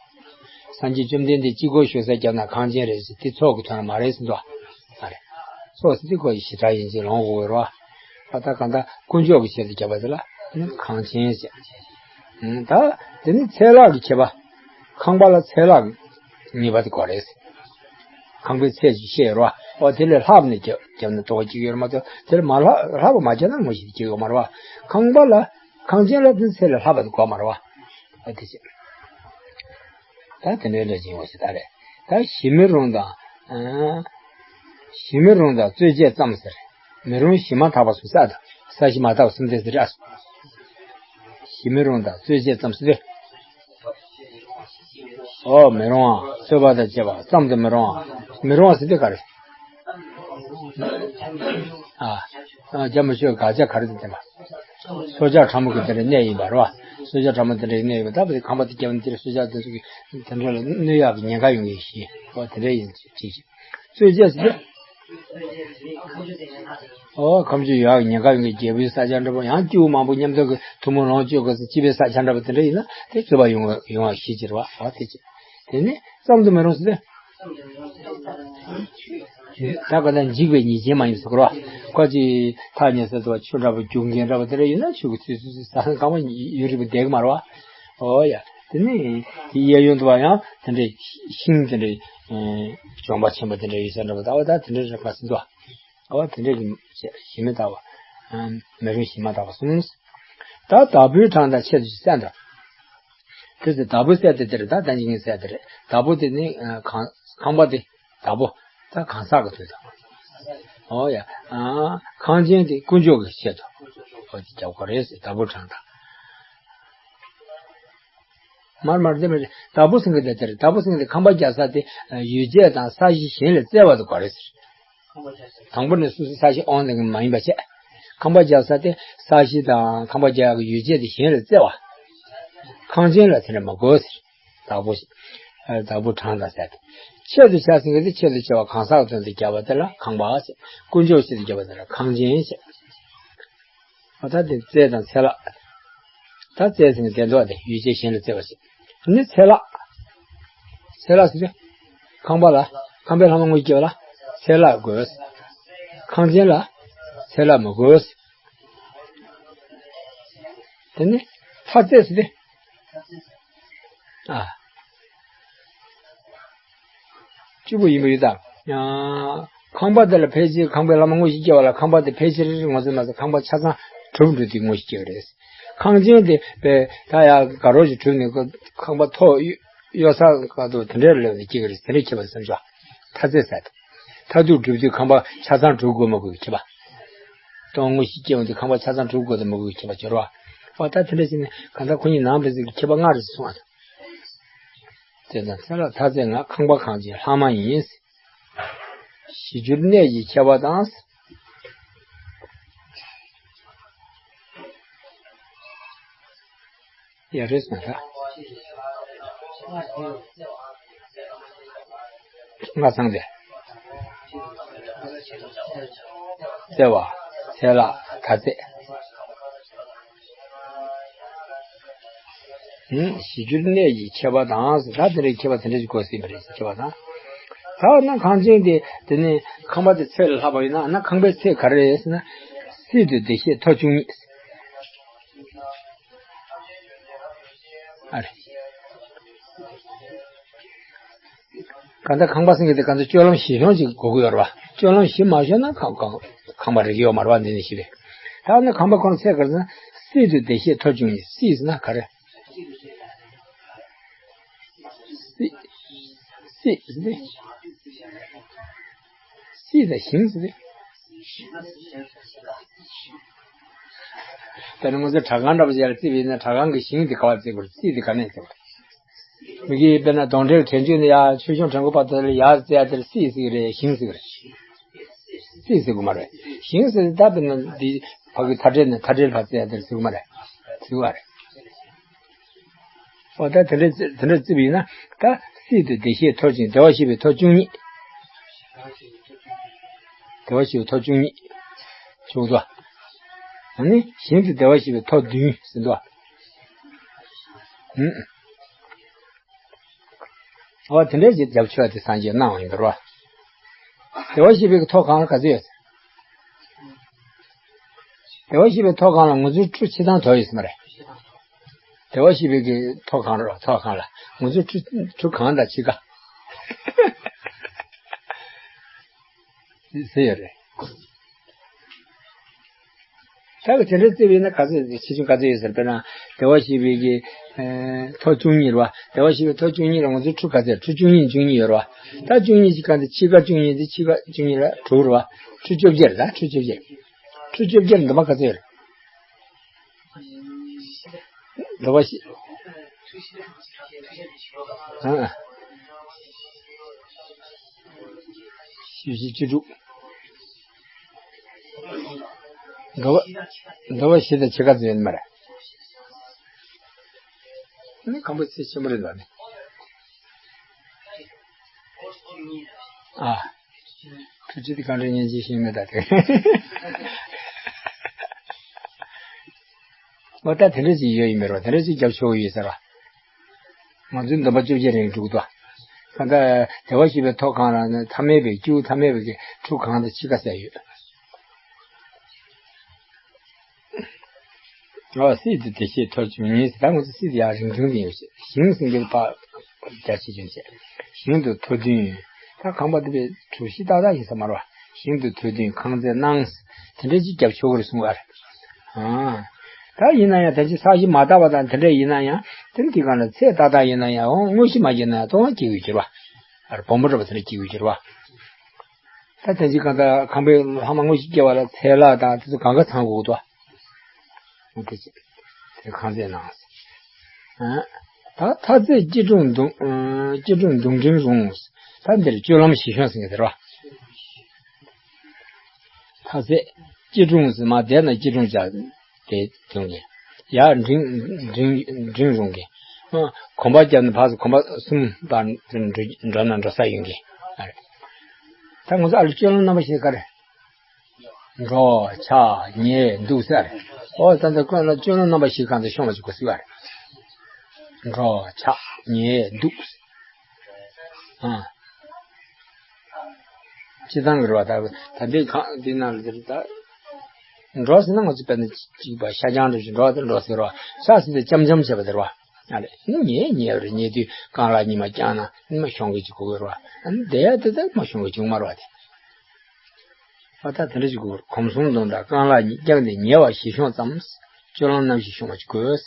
སངས་རྒྱས་བཅོམ་ལྡན་འདས་དཀྱིལ་འཁོར་བཞུགས་ས་བརྒྱབ་ན་ཁང་ཆེན་རེད་ཟེར། དེ་ཚོགས་ཀྱི་དོན་ལ་མ་རེད་ཟེར་འདུག། ཨ་རེད། ཚོགས་ཟེར་དེ་ཁོ་ཞེ་དྲག་ཡིན་གཅིག་ལོང་དགོས་རོགས། ཨ་ད་གང་ལྟར་དཀོན་མཆོག་གི་ཆེད་དུ་བརྒྱབ་པ་དེ་ལ་ཁང་ཆེན་ཟེར། ཨང་། ད་དེ་ནི་ཚེ་ལྷག་གི་ཁྱད་པར། ཁང་པ་ལ་ཚེ་ལྷག་ངེས་པར་དུ་དགོས་རེད། ཁང་པའི་ཚད་ཅིག་བཤད་ཡོད་རེད་བ། འོ་དེ་ལས་ལྷག་ནས་རྒྱབ་རྒྱབ་ན་དོན་གཅིག་ཡོད་རེད་མ་གཏོགས། དེ་ལས་མ་ལྷག་ལྷག་པ་མ་རྒྱབ་ན་དངོས་གཞི་དེ་སྐྱེ་ཡོད་མ་རེད་བ། ཁང་པ་ལ། ཁང་ཆེན་ལ་དེ་ཚད་ལས་ལྷག་པ་དེ་དགོས་མ་རེད་བ། འོ་དེ་བྱས། ད་དེ་འདྲའི་ལས་ཀྱི་ངོ་ཤེས་ད་རེད། ད་གཞི་མི་རུང་དང་། ཨ། གཞི་མི་རུང་དང་རྩོད་བྱེད་ཙམ་ཟེར། མི་རུང་གཞི་མ་དག་པ་གསུམ་ཟེར་དང་། ས་གཞི་མ་དག་པ་གསུམ་ལྡན་ཟེར་ཨ། གཞི་མི་རུང་དང་རྩོད་བྱེད་ཙམ་ཟེར། ཨོ་མི་རུང་བ། རྩོད་པ་དང་བཅས་པ་ཙམ་དུ་མི་རུང་བ། མི་རུང་བ་ཟེར་དུས་ག་རེ། ཨ། ཨ། རྒྱ་མི་ཆོས་དགག་བྱ་ག་རེ་དེ་བསྟན་པ། སྲོག་ཆགས་ཕྲ་མོ་གི་དེ་འདྲའི་གནས་ཡིན་པ་རེད་བ། སྲོག་ཆགས་ཕྲ་མོ་དེ་འདྲའི་གནས་ཡིན་པ། ད་བར་ཁང་པ་དེ་བརྒྱབ་ན་དེར་སྲོག་ཆགས་དེ་ཚོ་གི་དེ་འདྲ་ལ་གནོད་ཡག་གི་ཉེན་ཁ་ཡོང་གི་ཞེས། ཨོ་དེ་འདྲ་ཡིན་ཅིག་ཅིག། རྩོད་བྱེད་ཟེར་དུས། ཨོ་ཁམས་ཆུ་ཡག་གི་ཉེན་ཁ་ཡོང་གི་རྒྱལ་པོའི་ས་ཆ་འདྲ་པོ། ཡང་སྐྱེ་བོ་མང་པོ་མཉམ་འཛོམས་ཀྱི་ཐུན་མོང་ལོངས་སྤྱོད་དགོས་ས་སྤྱི་པའི་ས་ཆ་འདྲ་པོ་དེ་འདྲ་ཡིན་ན་དེ་རྩོད་པ་ཡོང་ཡོང་བ་ཞེས་བྱ་བ། ཨོ་དེ་ཅི། དེ་ནི་ཙམ་དུ་མི་རུང་ཟེར་ཏེ། ད་ག་ད་འཇིག་པའི་ཉེས་ཅན་མ་ཡིན་ཟེར་གོ་ར། ཁོ་ཅི་ཐག་ཉེ་ས་དུ་བ་ཆུ་འདྲ་པོ་རྒྱུག་མཁན་འདྲ་པོ་དེ་འདྲ་ཡིན་ན་ཆུ་གི་ཚུལ་ཚུལ་ས་ས་གང་བ་ཡུན་རིང་པོ་བསྡད་གི་མ་རེད་བ། ཨོ་ཡ། དེ་ནི་གཡས་གཡོན་དུ་བ་ཡང་དེ་འདྲའི་ཤིང་དེ་འདྲའི་གྱོང་པ་ཆེན་པོ་དེ་འདྲ་ཡོད་ས་འདྲ་པོ། ད་བ་ད་དེ་འདྲ་རེད་པ་ཟེར་འདུག། ཨོ་དེ་འདྲ་གི་གཞི་མི་དག་པ། མི་རུང་གཞི་མ་དག་པ་གསུམ། ད་བདག་པོའི་གྲངས་དང་ཆེད་དུ་གསལ་འདྲ། དེ་ཚེ་བདག་པོ་གསལ་དེ་དེ་རེད། ད་ལྟ་ཉིད་ཀྱི་གསལ་དེ་རེད། བདག་པོ་དེ་ནི་ཨ་ཁང་ཁང་པ་དེ་བདག་པོ། ད་གང་ཟག་གི་དོན་དུ། ཨོ་ཡ། ཨ་ཁང་ཆེན་དེ་དཀོན་མཆོག་གི་ཆེད་དུ། ཨོ་དེ་རྒྱབ་ཁོ་རེད་ཟེར། བདག་པོའི་གྲངས་དང་། མར་མར་དེ་མི་རེད། བདག་པོ་ཟེར་མཁན་དེ་དེ་རེད། བདག་པོ་ཟེར་མཁན་དེ་ཁང་པ་རྒྱག་ས་དེ་ཡོ་བྱད་དང་ས་གཞི་གཞན་ལས་བཙལ་བ་དེ་དགོས་རེད་ཟེར། དང་པོ་ནས་སོ་སོའི་ས་གཞི་དབང་ལེན་མ་ཡིན་པ་བྱས། ཁང་པ་རྒྱག་ས་དེ་ས་གཞི་དང་ཁང་པ་རྒྱག་གི་ཡོ་བྱད་དེ་གཞན་ལས་བཙལ་བ། ཁང་ཆེན་ལ་དེ་འདྲ་མི་དགོས་ཟེར། བདག་པོ་ཞིག། བདག་པོ་གྲངས་དང་ཟེར་ཏེ། ཆེད་དུ་བྱ་ཟེར་མཁན་དེ་ཆེད་དུ་བྱ་བ་གང་ཟག་དོན་དུ་བརྒྱབ་པ་དེ་ལ་ཁང་པ་ཟེར། དཀོན་མཆོག་ཆེད་དུ་བརྒྱབ་པ་དེ་ལ་ཁང་ཆེན་ཟེར། ཨ་ད་དེ་ཚད་དང་ཚད་ལ། ད་ཚད་ཟེར་ནས་དེ་འདུག་སྟེ་ཡོ་བྱད་གཞན་ལ་བཙལ་བ་ཞིག། ནི་ཚད་ལ། ཚད་ལ་ཟེར་དུས། ཁང་པ་ལ། ཁང་པའི་ལྷག་མ་དངོས་སྐྱེ་བ་ལ། ཚད་ལ་དགོས། ཁང་ཆེན་ལ། ཚད་ལ་མི་དགོས། དེ་ནི། མཐའ་ཚད་ཟེར་དུས། ཨ། གཅིག་པུ་ཡིན་པ་ཡོད་དམ། ཡང་ཁང་པ་དེ་ལ་ཕལ་ཆེར་ཁང་པའི་ལྷག་མ་དངོས་གཞི་སྐྱེ་བ་ལ་ཁང་པ་དེ་ཕལ་ཆེར་ངོ་ཚ་མ་ཚ་ཁང་པ་ཆ་ཚང་གྲུབ་འགྲོ་དུས་དངོས་གཞི་སྐྱེ་བ་རེད། ཁང་ཆེན་དེ་པས་ད་ཡ་དགའ་རོགས་ཀྱི་གྲུབ་ནས་ཁང་པ་ཐོག་གཡོ་ས་ག་དུ་དེ་འདྲའི་ལོས་ནས་སྐྱེ་གི་རེད། དེ་འདྲའི་ཁྱད་པར་སེམས་ཤོག། མཐའ་ཚད་ཟེར་ཏེ། མཐར་ཐུག་གྲུབ་དུས་ཁང་པ་ཆ་ཚང་གྲུབ་དགོས་མ་དགོས་ཀྱི་ཁྱད་པར། སྟོང་དངོས་གཞི་སྐྱེ་འོང་དུས་ཁང་པ་ཆ་ཚང་གྲུབ་དགོས་དང་མི་དགོས་ཀྱི་ཁྱད་པར་སྦྱོར་བ། འོ་ད་དེ་འདྲ་བྱས་ནས་གང་ལྟར་ཁོ་གཉིས་ནང་པའི་ཚིག་གི་ཁྱད་པར་ལྔ་རེད་གསུངས་པ་དང་། དེ་དང་ཚེ་ལ་མཐའ་ཚད་ལྔ། ཁང་པ་ཁང་ཆེན་ལྷག་མ་ཡིན། གཞི་གྱུར་གནས་ཀྱི་ཁྱད་པར་དང་། ཡ་རེད་སོང་ད། ལྔ་ཚང་དེ། བརྩེ་བ། ཚེ་ལ་མཐའ་ཚད། ཨུམ། གཞི་གྱུར་གནས་ཀྱི་ཁྱད་པར་དང་ཟེར། ད་དེ་འདྲའི་ཁྱད་པར་དེ་འདྲ་ཞིག་དགོས་སྲིད་པ་རེད། ཁྱད་པར་དང་། ད་ན་ཁང་ཆེན་དེ་དེ་ནས་ཁང་པ་དེ་ཚད་ལ་ལྷག་པ་ཡིན་ན། ན་ཁང་པའི་ཚད་ག་རེ་རེད་ཟེར་ན། སྲིད་དུ་བདེ་གཤེགས་ཐོར་བཅུ་གཉིས། ཨ་རེ། གང་ལྟར་ཁང་པ་ཟེར་མཁན་དེ་གང་ལྟར་སྤྱོད་ལམ་བཞི་ཤོང་ཅིག་དགོས་ཀྱི་ཡོད་རེད་བ། སྤྱོད་ལམ་བཞི་མ་ཤོང་ན་ཁང་ཁང་ཁང་པ་རིག་ཡོད་མ་རེད་བ། འདི་ནས་ཞིག་རེད། ད་ནི་ཁང་པ་ཁོ་ན་ཚད་ག་རེ་ཟེར་ན། སྲིད་དུ་བདེ་གཤེགས་ཐོར་བཅུ་གཉིས། སྲིད་ཟེར་ན་ག་རེ། སྲིད། སྲིད་ཟེར་ཏེ། སྲིད་དང་ཞིང་ཟེར་ཏེ། དཔེར་ན་ང་ཚོ་དྲ་ཁང་འདྲ་པོ་ཞིག་ལ་རྩིས་པ་ཡིན་ན། དྲ་ཁང་གི་ཞིང་དེ་ག་པར་བརྩི་དགོས་རེད། སྲིད་དེ་ག་ནས་བརྩི་དགོས་རེད། མི་གིས་དཔེར་ན་གདོན་འདྲེ་བྲན་བཅོམ་ནས་ཡར་ཆོས་སྐྱོང་དྲན་སྐུལ་བར་དུ་ལ་ཡར་བརྩི་ཡ་དེར་སྲིད་ཟེར་གི་རེད། ཞིང་ཟེར་གི་རེད། སྲིད་ཟེར་དགོས་མ་རེད། ཞིང་ཟེར་ད་དཔེར་ན་འདི་ཕ་གི་མཐའ་བྲལ་ནས་མཐའ་བྲལ་བར་བརྩི་ཡ་དེར་ཟེར་གི་མ་རེད། ཟེར་གི་མ་རེད། འོ་ད་དེ་འདྲ་དེ་འདྲ་བརྩིས་པ་ཡིན་ན། ད་སྲིད་དུ་བདེ་གཤེགས་ཐོར་ཅིག་བདེ་བར་གཤེགས་པའི་ཐོར་བཅུ་གཉིས། བདེ་བར་གཤེགས་པའི་ཐོར་བཅུ་གཉིས་བྱུང་སོ། ཨ་ནི་ཞིང་དུ་བདེ་བར་གཤེགས་པའི་ཐོར་བདུན་ཟིན་ཏོ། ཨུམ། འོ་དེ་འདྲ་ཞིག་རྒྱབ་ཆོག་དེ་སངས་རྒྱས་གནང་བ་ཡིན་པ་རེད་བ། བདེ་བར་གཤེགས་པའི་ཐོར་གང་ལ་ག་ཚོད་ཡོད། བདེ་བར་གཤེགས་པའི་ཐོག་ཁང་ལ་ངོ་ཚུལ་ཁྲུ་ཕྱེད་དང་དོ་ཡོད་སྲིད་མ་རེད། བདེ་བར་གཤེགས་པའི་གི་ཐོག་ཁང་རོ། ཐོག་ཁང་ལ་ངོ་ཚུལ་ཁྲུ་ཁྲུ་གང་དང་ཕྱེད་ཀ་ཟེར་ཡོད་རེད། ད་གི་དེ་འདྲའི་རྩིས་པ་ཡིན་ན་ག་ཚོད་ཆེ་ཆུང་ག་ཚོད་ཡོད་ཟེར། དཔེར་ན་བདེ་བར་གཤེགས་པའི་གི་ཐོག་བཅུ་གཉིས་རེད་བ། བདེ་བར་གཤེགས་པའི་ཐོག་བཅུ་གཉིས་ལ་ངོ་ཚུལ་ཁྲུ་ག་ཚོད། ཁྲུ་བཅུ་གཉིས་བཅུ་གཉིས་ཡོད་རེད་བ། ད་བཅུ་གཉིས་ཀྱི་གང་དེ་ཕྱེད་ཀ་བཅུ་གཉིས་དེ་ཕྱེད་ཀ་བཅུ་གཉིས་ལ་དྲུག་རེད་བ། ཁྲུ་བཅོ་བརྒྱད་རེད། ད་ཁྲུ་བཅོ་བརྒྱད། ཁྲུ་བཅོ་བརྒྱད་ལ་འདུན་པ་ག་ཚོད་ཡོད་རེད། འདུན་པ་བཞི། ཨ། བཞི་བཞི་བཅུ་དྲུག་འདུན་པ་འདུན་པ་བཞི་དང་ཕྱེད་ཀ་ཙམ་ཡོད་མ་རེད། ནི་ཁམ་བུ་ཚེ་ཆེན་པོ་རེད་ལ་ནི། ཨ། ཁྲུ་གཅིག་དེ་གང་འདྲ་ཉན་གྱི་ཤེས་མེད་ད་དེ། འོ་ད་དེ་འདྲ་ཅིག་ཡོད་ཡིན་མེད་རོ། དེ་འདྲ་ཅིག་རྒྱབ་ཆོག་ཡོད་ཟེར་བ། ང་ཚོའི་འདུན་པ་བཅོ་བརྒྱད་རིང་འགྲུག་ཏོ། གང་ལྟར་བདེ་བར་གཤེགས་པའི་ཐོག་ཁང་ལ་ནི་ཐ་མལ་པའི་སྐྱེ་བོ་ཐ་མལ་པའི་གི་ཁྲུ་གང་དང་ཕྱེད་ཀ་ཟེར་ཡོད། ཨོ་སྲིད་དུ་བདེ་གཤེགས་ཐོར་བཅུ་གཉིས། ད་ང་ཚོ་སྲིད་དུ་ཡང་རིང་ཐུང་དུ་ཡོད་ཅེས། ཞིང་ཟིན་གྱི་བ་རྒྱ་ཆེ་ཆུང་བྱས། ཞིང་དུ་ཐོར་བདུན། ད་ཁང་པ་འདི་པའི་གྲུ་བཞི་ཏག་ཏག་ཡིན་ས་མ་རེད་བ། ཞིང་དུ་ཐོར་བདུན་ཁང་བརྩེགས་སྣང་། དེ་འདྲ་ཅིག་རྒྱབ་ཆོག་གི་རེད་གསུང་བ་རེད། ཨ། ད་ཡིན་ན་ཡང་དེ་ཅིག་ས་གཞི་མ་དག་པ་དང་དེ་འདྲ་ཡིན་ན་ཡང་། དེ་འདི་གང་ལ་ཚད་ཏག་ཏག་ཡིན་ན་ཡང་། འོང་དངོས་གཞི་མ་སྐྱེས་ན་ཡང་སྟོང་པ་སྐྱེ་དགོས་ཀྱི་རེད་བ། ཨ་རེ་སྦོམ་པོ་འདྲ་པོ་དེ་འདྲ་སྐྱེ་དགོས་ཀྱི་རེད་བ། ད་དེ་ཅིག་གང་ལྟར་ཁང་པའི་ལྷག་མ་དངོས་གཞི་སྐྱེ་བ་ལ་ཚད་ལ་དང་དེ་ཚོ་གང་ག་ཚང་དགོས་འདུག་བ། དེ་ཅིག་དེ་ཁང་བརྩེགས་སྣང་། ཨ། ད་མཐའ་ཚད་སྐྱིལ་ཀྲུང་མདུང་། ཨ། སྐྱིལ་ཀྲུང་མདུང་ཕྲེང་རུང་། ད་འདིར་སྤྱོད་ལམ་བཞི་བཤོལ་ཟེར་མཁན་དེ་རེད་བ། མཐའ་ཚད་སྐྱིལ་ཀྲུང་ཟེར་མ་བསྡད་ན་སྐྱིལ་ཀྲུང་བྱ་དེ་དོན་གྱི། ཡར་འབྲིང་འབྲིང་འབྲིང་རུང་གི། ཨ། གོམ་པ་བརྒྱབ་ནས་ཕར་ཚུར་གོམ་པ་གསུམ་བར་འགྲོ་ན་འགྲོ་ས་ཡོང་གི། ཨ་རེད། ད་ང་ཚོ་ཨ་ལ་སྤྱོད་ལམ་རྣམ་པ་བཞི་ག་རེ། འགྲོ་ཆགས་ཉལ་འདུག་ཟེར། ཨོ་ད་ལྟ་ཀུན་ལ་སྤྱོད་ལམ་རྣམ་པ་བཞི་གང་དུ་ཤོང་བ་ཅིག་དགོས་ཟེར་བ་རེད། འགྲོ་ཆགས་ཉལ་འདུག་ཨ། སྤྱི་བཏང་གི་རེད་བ། ད་ད་འདི་གང་འདི་ནང་ལ་འདིར་ད། འགྲོ་ཟེར་ན་ང་ཚོ་དཔེར་ན་གཅིག་པ་ཤ་ཆང་འགྲོ་ཞིག་འགྲོ་དེ་འགྲོ་ཟེར་བ། ཆགས་ཟེར་དེ་འཆམ་འཆམ་བྱས་པ་དེ་རེད་བ། ཨ་རེད། ཉལ་ཉལ་བ་རེད། ཉལ་དུས་རྐང་ལག་གཉིས་མ་བརྐྱངས་ན་མ་ཤོང་གི་ཅིག་གོ་གི་རེད་བ། ཨ་ནི་བསྡད་ཡ་དེ་ད་མ་ཤོང་གི་ཅིག་མ་རེད་བ་དེ། ཨ་ད་དེ་འདྲ་ཞིག་དགོས། གོམ་གསུམ་འདོན་དང་རྐང་ལག་གཉིས་བརྐྱངས་ཏེ་ཉལ་བ་བཞི་ཤོང་ཙམ། སྤྱོད་ལམ་རྣམ་བཞི་ཤོང་བ་ཅིག་དགོས།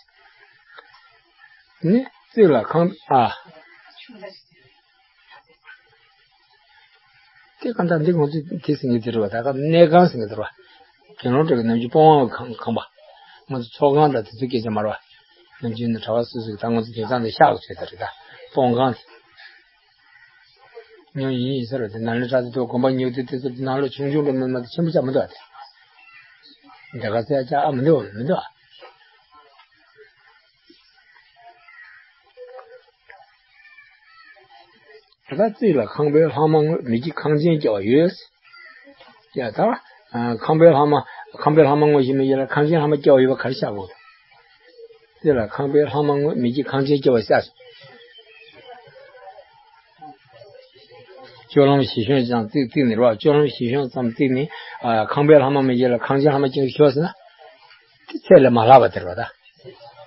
ནི་རྩིག་ལ་ཁང་། ཨ། དེ་གང་ལྟར་འདི་ང་ཚོས་དེ་ཟེར་མཁན་དེ་རེད་བ། ད་ག་གནས་ཁང་ཟེར་མཁན་དེ་རེད་བ། དགེ་སློང་གྲྭ་གི་ནམ་རྒྱུན་སྤོང་བ་ཁང་ཁང་པ། ང་ཚོ་ཚོགས་ཁང་དང་དེ་ཚོ་སྐད་ཆ་མ་རེད་བ། ནམ་རྒྱུན་ནི་གྲྭ་པ་སོ་སོ་གི། ད་ང་ཚོ་དེང་སང་དེ་ཤག་གི་ཚོད་ད་རེད། ད་སྤོང་ཁང་དེ། ཉོ་ཡིན་ཡིན་ཟེར་བ་དེ་ནང་ལ་གྲྭ་དེ་ཚོ་དགོན་པ་ཉོ་དུས་དེ་ཚོ་དེ་ནང་ལོགས་ཆུང་ཆུང་འགྲོ་མི་མ་དེ་ཆེན་པོ་ཆགས་མི་འདུག་ཨ། དེ་འདི་ག་ཚད་ཆགས་ཨ་མི་འདུག་མི་འདུག་ཨ། ད་རྩིག་ལ་ཁང་པའི་ལྷག་མ་དངོས་མི་བགྱིད་ཁང་ཆེན་སྐྱེ་བ་ཡོད། ཡ་ད། ཁང་པའི་ལྷག་མ། ཁང་པའི་ལྷག་མ་དངོས་ཤིག་མི་བགྱིད་ལ་ཁང་ཆེན་ལྷག་མ་སྐྱེ་བ་ཡོད་པ་ག་རེ་ཆགས་དགོས། རྩིག་ལ་ཁང་པའི་ལྷག་མ་དངོས་མི་བགྱིད་ཁང་ཆེན་སྐྱེ་བ་ཤག་སྤྱོད་ལམ་བཞི་ཤོང་ཙམ་རྩིག་རྩིག་ནི་རེད་བ། སྤྱོད་ལམ་བཞི་ཤོང་ཙམ་རྩིག་ནི། ཨ། ཁང་པའི་ལྷག་མ་མི་བགྱིད་ལ་ཁང་ཆེན་ལྷག་མ་སྐྱེ་བ་ཤོག་ཟེར་ན། དེ་ཚད་ལས་མ་ལྷག་པ་དེ་རེད་བ་ད།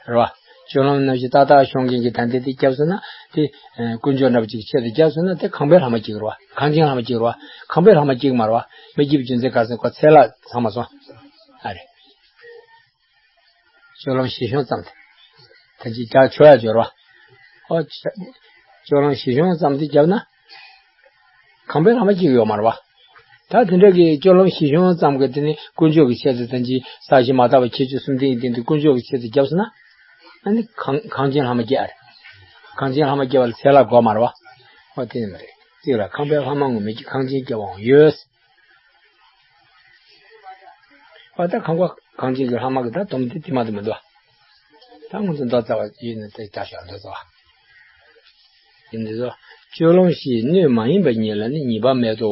རེད་བ། སྤྱོད་ལམ་རྣམ་བཞི་ཏག་ཏག་ཤོང་མཁན་གྱི་ད་ལྟའི་དེ་བརྒྱབ་སོང་ན་དེ། ཨ། དཀོན་མཆོག་འདྲ་པོ་ཅིག་ཆེད་དུ་བརྒྱབ་སོང་ན་དེ་ཁང་པའི་ལྷག་མ་གཅིག་རེད་བ། ཁང་ཆེན་ལྷག་མ་གཅིག་རེད་བ། ཁང་པའི་ལྷག་མ་གཅིག་མ་རེད་བ། མི་བགྱིད་པའི་རྒྱུ་མཚན་ག་རེ་ཟེར་ན་ཁོ་ཚད་ལས་ཚང་མ་སོང་། ཨ་རེད། སྤྱོད་ལམ་བཞི་ཤོང་ཙམ་དེ། ད་ཅིག་རྒྱག་ཆོག་ཡ་སྦྱོར་བ། ཨོ། སྤྱོད་ལམ་བཞི་ཤོང་ཙམ་དེ་བརྒྱབ་ན། ཁང་པའི་ལྷག་མ་གཅིག་ཡོད་མ་རེད་བ། ད་དེ་འདྲ་གི་སྤྱོད་ལམ་བཞི་གཞུང་ཙམ་གྱི་དེ་ནི་དཀོན་མཆོག་གི་ཆེད་དུ་དང་ཅི་ས་གཞི་མ་དག་པ་ཁྱད་ཆོས་གསུམ་ལྡན་གྱི་སྟེང་དུ་དཀོན་མཆོག་གི་ཆེད་དུ་བརྒྱབ་སོང་ན། ཨ་ནི་གང་གང་ཅན་ལྷག་མ་བརྒྱབ་ཨ་རེད། གང་ཅན་ལྷག་མ་བརྒྱབ་པ་ལ་ཚད་ལ་དགོས་མ་རེད་བ། ཨོ་དེ་ནི་མ་རེད། གཅིག་ལ་ཁང་པའི་ལྷག་མ་ངོ་མེད་ཀྱི་གང་ཅན་བརྒྱབ་པའང་ཡོད། ཨ་ད་ཁང་པ་གང་ཅན་གྱི་ལྷག་མ་གི་ད་སྡོམ་དེ་དེ་མ་དེ་མི་འདུག་ད་ང་ཚོ་མདོ་རྩ་བ་ཡིན་ན་དེ་ལྟ་ཞོག་མདོ་རྩ་བ། ཡིན་འདི་ཚོ། སྤྱོད་ལམ་བཞིའི་སྣོད་མ་ཡིན་པ་ཉིད་ལ་ནི་ཉེས་པ་མེད་དོ།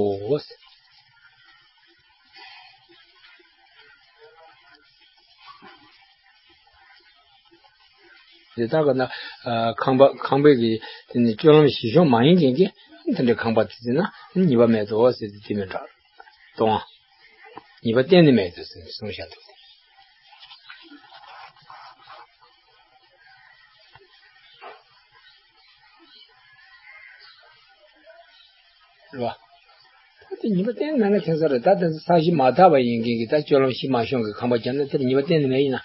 དེ་ལྟ་ག་ན། ཨ་ཁང་པ་ཁང་པའི་གི་དེ་ནི་སྤྱོད་ལམ་བཞི་གཞུང་མ་ཡིན་མཁན་གྱི་དེ་འདྲའི་ཁང་པ་དེ་ཚོ་ན་ཉེས་པ་མེད་དོ་ཟེར་ཏེ་དེ་མི་འདྲ། གཏོང་བ། ཉེས་པ་གཏན་ནས་མེད་དོ་ཟེར་ནས་གསུངས་བཞག་འདུག་རེད་བ། ད་དེ་ཉེས་པ་གཏན་ནས་མེད་ན་ཁྱད་མཚར་རེད། ད་དེ་ཚོ་ས་གཞི་མ་དག་པ་ཡིན་མཁན་གྱི་ད་སྤྱོད་ལམ་བཞི་མ་ཤོང་གི་ཁང་པ་བརྒྱབ་ན་དེར་ཉེས་པ་གཏན་ནས་མེད་ཡིན་ན།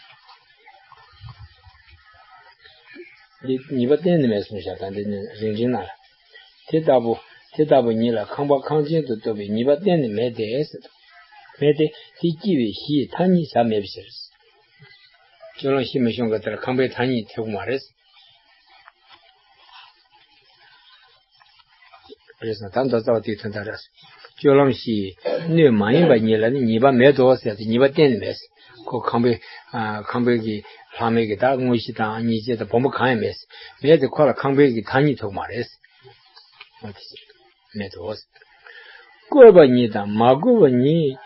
འདི་ཉེས་པ་གཏན་ནས་མེད་གསུངས་བཞག་ད་འདི་ནི་རིང་འབྲིང་ན་ལ། དེ་ལྟ་བུ། དེ་ལྟ་བུ་ཉིད་ལ་ཁང་པ་གང་ཅན་དུ་གཏོགས་པའི་ཉེས་པ་གཏན་ནས་མེད་དེ་ཟེར། མེད་དེ། དེ་སྐྱེ་བའི་གཞིའི་མཐའ་གཉིས་བྱ་མེད་པའི་ཕྱིར། སྤྱོད་ལམ་བཞི་མི་ཤོང་གི་དེར་ཁང་པའི་མཐའ་གཉིས་ཐེབས་ཀྱི་མ་རེད། རེད་སོང་ད་མདོ་རྩ་བ་དེའི་དོན་དག་རེད། སྤྱོད་ལམ་བཞིའི་སྣོད་མ་ཡིན་པ་ཉིད་ལ་ནི་ཉེས་པ་མེད་དོ་ཟེར་ཏེ་ཉེས་པ་གཏན་ནས་མེད། ཁོ་ཁང་པའི་ཨ་ཁང་པའི་གི་ལྷག་མའི་གི་ད་དངོས་གཞི་དང་ཉེས་བྱས་དང་སྦོམ་པོ་གང་ཡང་མེད། མེད་དེ་ཁོ་ལ་ཁང་པའི་གི་མཐའ་གཉིས་ཐོབ་མ་རེད། མེད་དོ། བཀོད་པ་ཉིད་དང་མ་བཀོད་པ་ཉིད་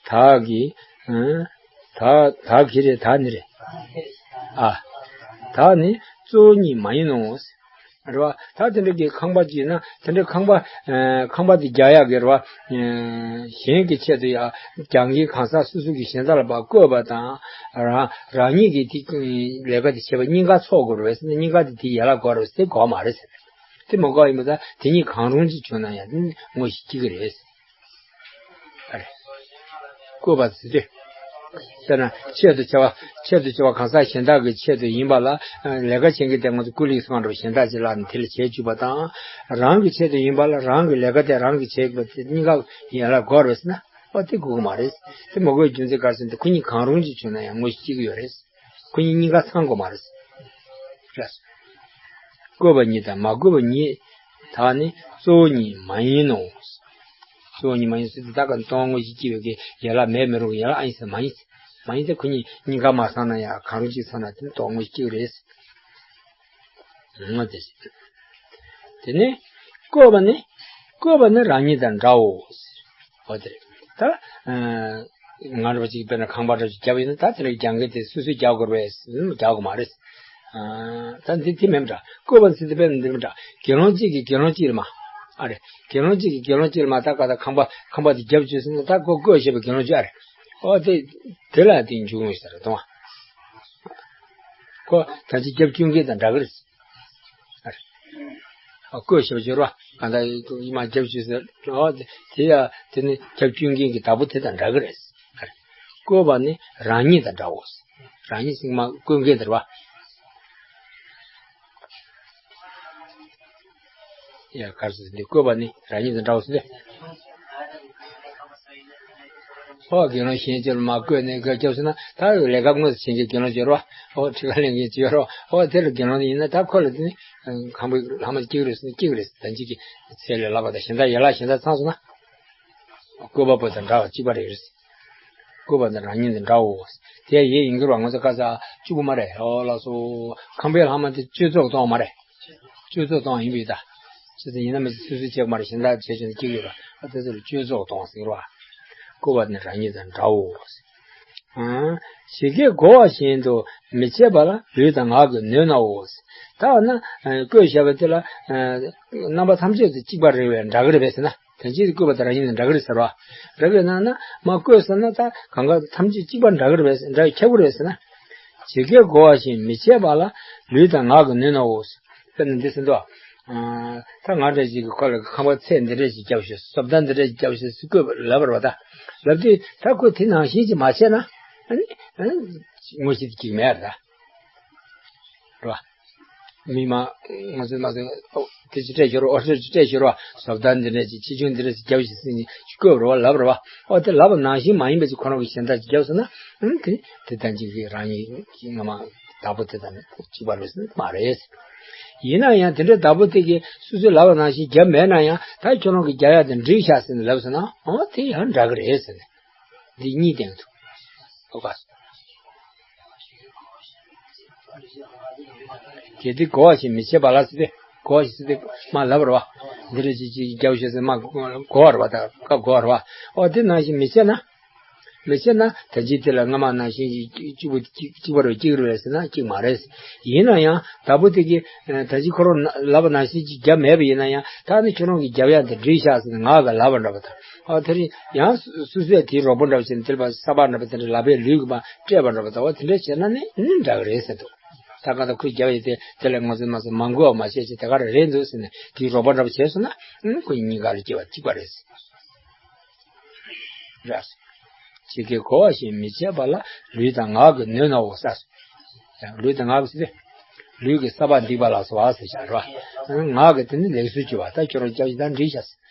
དག་གི། ཨ་དག་དག་གི་རེད་དག་ནི་རེད། ཨ་དག་ནི་གཙོ་བོ་ཉིད་མ་ཡིན་ནོ། རེད་བ། ད་དེ་འདྲ་གི་ཁང་པ་ཅིག་ན་དེ་འདྲ་ཁང་པ་ཨ་ཁང་པ་དེ་རྒྱག་ཡག་གི་རེད་བ། ཨ་གཞན་གྱི་ཆེད་དུ་ཡང་རྒྱག་མཁན་གང་ཟག་སོ་སོ་གི་གཞན་དག་ལ་ཕར་བཀོད་པ་དང་རང་རང་ཉིད་ཀྱིས་དེ་ལས་ཀ་དེ་བྱེད་པ་གཉིས་ཀ་ཚོགས་དགོས་རེད་བས་ཟེར་ན་གཉིས་ཀ་དེ་དེ་ཡན་ལག་དགོས་རེད་ཟེར་དགོས་མ་རེད་ཟེར། དེ་མ་དགོས་ཡིན་པ་ད་དེ་གཉིས་གང་རུང་ཅིག་བྱུང་ན་ཡང་དེ་དངོས་གཞི་གཅིག་གི་རེད། ཨ་རེ། བཀོད་པ་ཟེར་དུས། དཔེར་ན་ཆེད་དུ་བྱ་བ་ཆེད་དུ་བྱ་བ་གང་ཟག་གཞན་དག་གི་ཆེད་དུ་ཡིན་པ་ལ་ལས་ཀ་བྱེད་མཁན་དེ་ང་ཚོ་ཀུ་ལི་སོང་འགྲོ་གཞན་དག་ཅིག་ལ་ནི་དེ་ལ་བྱེད་བཅུག་པ་དང་། རང་གི་ཆེད་དུ་ཡིན་པ་ལ་རང་གི་ལས་ཀ་དེ་རང་གིས་བྱེད་དགོས་པ་དེ་གཉིས་ཀ་ཡན་ལག་དགོས་རེད་ཟེར་ན་ཨོ་དེ་དགོས་ཀྱི་མ་རེད། དེ་མ་དགོས་རྒྱུ་མཚན་ག་རེ་ཟེར་ན་དེ་ཁོ་གཉིས་གང་རུང་ཅིག་བྱུང་ན་ཡང་དངོས་གཞི་གཅིག་ཡོད་རེད། ཁོ་གཉིས་གཉིས་ཀ་ཚང་དགོས་མ་རེད། རེད། བཀོད་པ་ཉིད་དང་མ་བཀོད་པ་ཉིད་དག་ནི་གཙོ་བོ་ཉིད་མ་ཡིན་ནོ། གཙོ་བོ་ཉིད་མ་ཡིན་ཟེར་དུས་ད་ག་སྟོང་དངོས་གཞི་སྐྱེ་བའི་གི་ཡན་ལག་མེད་མི་རུང་གི་ཡན་ལག་ཨ་ཡིན་ཟེར་མ་ཡིན། མ་ཡིན་ཏེ་ཁོ་གཉིས་གཉིས་ཀ་མ་ཚང་ན་ཡང་གང་རུང་གཅིག་ཚང་ན་དེ་ནི་སྟོང་དངོས་གཞི་སྐྱེ་གི་རེད། ངོ་དེ་བཞིན། དེ་ནས་བཀོད་པ་ནི། བཀོད་པ་ནི་རང་ཉིད་དང་འདྲའོ། འོ་དེ་རེད། ད་ཨ་ང་འདྲ་བ་ཅིག་དཔེར་ན་ཁང་པ་འདྲ་ཅིག་བརྒྱབ་ཡིན་ན་ད་དེ་འདྲ་རྒྱག་མཁན་དེ་སོ་སོས་རྒྱག་དགོས་རེད་ཟེར་ན་རྒྱག་དགོས་མ་རེད། ཨ་ད་འདི་དེ་མིན་འདྲ། བཀོད་པ་ཟེར་དེ་དཔེར་ན་འདི་མིན་འདྲ། དགེ་སློང་གཅིག་གིས་དགེ་སློང་གཅིག་ལ་མ། ཨ་རེད། དགེ་སློང་གཅིག་གིས་དགེ་སློང་གཅིག་ལ་མ་ད་ག་ད་ཁང་པ་ཁང་པ་དེ་བརྒྱབ་བཅུག་ཟེར་ན་ད་ཁོ་བཀོད་བྱས་པའི་དགེ་སློང་གཅིག་ཨ་རེད། ཨོ་དེ་དེ་ལ་དེ་འཇུག་ཡོང་ས་རེད་དང་། ཁོ་ད་ཅི་བརྒྱབ་བཅུག་མཁན་དང་འདྲ་གི་རེད། ཨ་རེ། ཨ་བཀོད་བྱས་པ་བྱོས་རོགས། གང་ལྟར་ཡིན་མ་རྒྱབ་བྱས་ཟེར། ཨོ་དེ་དེ་ཡ་དེ་ནི་རྒྱབ་བཅུག་མཁན་གྱི་བདག་པོ་དེ་དང་འདྲ་གི་རེད། ཨ་རེ། བཀོད་པ་ནི་རང་ཉིད་དང་འདྲའོ། རང་ཉིད་ཟེར་མ་བཀོད་མཁན་དེ་རེད་བ། ཡ་གར་སོང་ཟེར་འདི་བཀོད་པ་ནི་རང་ཉིད་དང་འདྲའོ་ཟེར་ཏེ། ཨོ་དགེ་སློང་གཞན་ཅིག་ལ་མ་བཀོད་ནས་བཀོད་སྐྱོབ་ཟེར་ན་ད་ལས་ཀ་དངོས་སུ་བྱེད་མཁན་དགེ་སློང་ཅིག་ཡོད་རེད་བ། ཨོ་ཁྲི་ཁ་ལེན་མཁན་ཅིག་ཡོད་རེད་བ། ཨོ་དེ་ལ་དགེ་སློང་ཡིན་ན་ད་ཁོ་ལ་དེ་ནི་ཁང་པའི་ལྷག་མ་སྐྱེ་གི་རེད་ཟེར་ན་སྐྱེ་གི་རེད་ཟེར། ད་གཅིག་གི་ཚད་ལས་ལྷག་པ་དང་གཞན་དག་ཡན་ལག་གཞན་དག་ཚང་སོང་ན། བཀོད་པ་པོ་དང་འདྲ་བ་གཅིག་པ་རེད། བཀོད་པ་དང་རང་ཉིད་དང་འདྲའོ། དེ་ཡེ་ཡིན་གྱི་རེད་བ། ང་ཚོ་ཁ་ས་གཅིག་པུ་མ་རེད། ཨོ་ལགས་སོ། ཁང་པའི་ལྷག་མ་དེ་སྤྱོད་ཚོགས་གཏོང་མ་རེད། སྤྱོད་ཚོགས་གཏོང་ཡིན་པས་ད། ཅི་ཟེར་ཡིན་ན་མི་ཚེ་སོ་སོའི་ཆེད་མ་རེད། གཞན་དག་བྱེད་ཆོག་ན་སྐྱིད་ཡོད་ར། ཨ་དེ་ཚོ་ལ་སྤྱོད་ཚོགས་གཏོང་ཟེར་བ། བཀོད་པ་ནི་རང་ཉིད་དང་འདྲའོ། ཨང་། ཇི་སྐད་གོ་བ་བཞིན་དུ་མི་བྱེད་པ་ལ་ལུས་དང་ངག་གིས་ནོད་ནའོ། ད་ན་བཀོད་བཞག་པ་དེ་ལ་རྣམ་པ་ཐམས་ཅད་དུ་གཅིག་པ་རེད་པས་འདྲ་གི་རེད་པས་ཟེར་ན། དོན་གཅིག་ཏུ་བཀོད་པ་དང་རང་ཉིད་དང་འདྲ་གི་རེད་ཟེར་བ། འདྲ་གི་རེད་ན་ན་མ་བཀོད་ཟེར་ན་ད་གང་ག་ཐམས་ཅད་གཅིག་པ་འདྲ་གི་རེད་པས་འདྲ་ཁྱབ་གི་རེད་ཟེར་ན། ཇི་སྐད་གོ་བ་བཞིན་མི་བྱེད་པ་ལ་ལུས་དང་ངག་གིས་ནོད་ནའོ། དཔེར་ན་འདི་ཟེར་འདུག་ཨ་ད་ང་འདྲ་ཞིག་གིས་ཁོ་ལ་ཁང་པ་ཚད་འདི་འདྲ་ཞིག་རྒྱབ་ཤོག་བཟོ་ལྟ་འདི་འདྲ་ཞིག་རྒྱབ་ཤོག་ཟེར་བཀོད་པ་ལབ་པ་རེད་བ། ད་ལབ་དུས་ད་ཁོས་དེ་ནང་བཞིན་ཅིག་མ་བྱས་ན་ཨ་ནི་ཨ་ནི་དངོས་གཞི་དེ་གཅིག་མེད་རེད་ད། རེད་བ། མི་མང་ང་ཚོས་མ་ཚོས་དེ་ཅི་སྤྲད་ཤོར་བ། ཨོ་སྤྲད་ཤོར་བ། བཟོ་ལྟ་འདི་འདྲ་ཅིག་ཆེ་ཆུང་འདི་འདྲ་ཅིག་རྒྱབ་ཤིག་ཟེར་ནས་བཀོད་རོགས་ལབ་རོགས། ཨོ་དེ་ལབ་པ་ནང་བཞིན་མ་ཡིན་པ་ཅིག་ཁོ་རང་གི་གཞན་དག་ཅིག་རྒྱབ་སོང་ན། ཨང་དེ་དེ་ལྟ་ཅིག་གི་རང་ཉིད་ཀྱི་ངོ་མ་བདག་པོ་དེ་དང་གཅིག་པ་རེད་ཟེར་ན་མ་རེད། ཡིན་ན་ཡང་དེ་འདྲའི་བདག་པོ་དེ་གིས་སོ་སོས་ལབ་པ་ནང་བཞིན་རྒྱབ་མེད་ན་ཡང་ད་ཁྱོད་རང་གིས་རྒྱབ་ཡག་དེ་འགྲིག་ཤག་ཟེར་ནས་ལབ་སོང་ན། ཨོ་དེ་ཡང་འདྲ་གི་རེད་ཟེར་ནས། འདི་གཉིས་བསྟན་འདུག་ཨོ་ག་གལ་ཏེ་གོ་བ་ཞིག་མི་བྱེད་པ་ལ་ཟེར་ཏེ། གོ་བ་ཞིག་ཟེར་ཏེ་མ་ལབ་རེད་བ། འདི་རེད་ཅིག་ཅིག་རྒྱབ་ཤོག་ཟེར་མ་གོ་བ་རེད་བ། ད་ཀ་གོ་བ་རེད་བ། ཨོ་དེ་ནང་བཞིན་མི་བྱེད་ན། མི་བྱེད་ན་ད་ཅི་དེ་ལ་སྔ་མ་ནང་བཞིན་གཅིག་པུ་གཅིག་པ་རེད་གཅིག་རེད་ཟེར་ན་གཅིག་མ་རེད། ཡིན་ན་ཡང་བདག་པོ་དེ་གིས་ད་ཅི་ཁོ་རང་ལབ་པ་ནང་བཞིན་ཅིག་རྒྱབ་མེད་པ་ཡིན་ན་ཡང་། ད་ནི་ཁྱོད་རང་གིས་རྒྱབ་ཡག་འདི་འགྲིག་ཤག་ཟེར་ནས་ངག་གིས་ལབ་པ་འདྲ་པོ་དང་། ཨ་དེ་རིང་ཡང་སོ་སོས་དེའི་རོགས་པ་འདྲ་པོ་བྱས་ནས་དེ་ལ་ས་ཕག་འདྲ་པོ་དེ་འདྲ་ལག་པས་ལུས་ཀྱི་མ་སྤྲད་པ་འདྲ་པོ་དང་། འོ་དེ་འདྲ་བྱས་ན་ནི་ནི་འདྲ་གི་རེད་ཟེར་འདུག་ད་གང་ལྟར་ཁོས་རྒྱབ་ཡག་དེ་དེ་ལ་ང་ཚོས་མ་ཚོས་མ་འགུལ་བ་མ་བྱས་ཅིག་དེ་ག་རེ་རེད་འདུག་ཟེར་ནས་དེའི་རོགས་པ་འདྲ་པོ་བྱས་སོང་ན། ཨང་ཁོ་གཉིས་ཀ་ལ་སྐྱེ་བ་གཅིག་པ་རེད་ཟེར། རེད། ཇི་སྐད་གོ་བ་ཞིག་མི་བྱེད་པ་ལ་ལུས་དང་ངག་གིས་གནོད་ནའོ་ཟེར། ལུས་དང་ངག་གིས་ཟེར་ཏེ། ལུས་ཀྱིས་ས་ཕག་སྡིག་པ་ལ་སོགས་པ་ཟེར་བཞག་རེད་བ། ངག་གིས་དེ་ནི་ལེགས་སོ་བྱེད་པ། ད་ཁྱོད་རང་སྐྱབས་ཤིག་ད་འགྲིག་ཤག་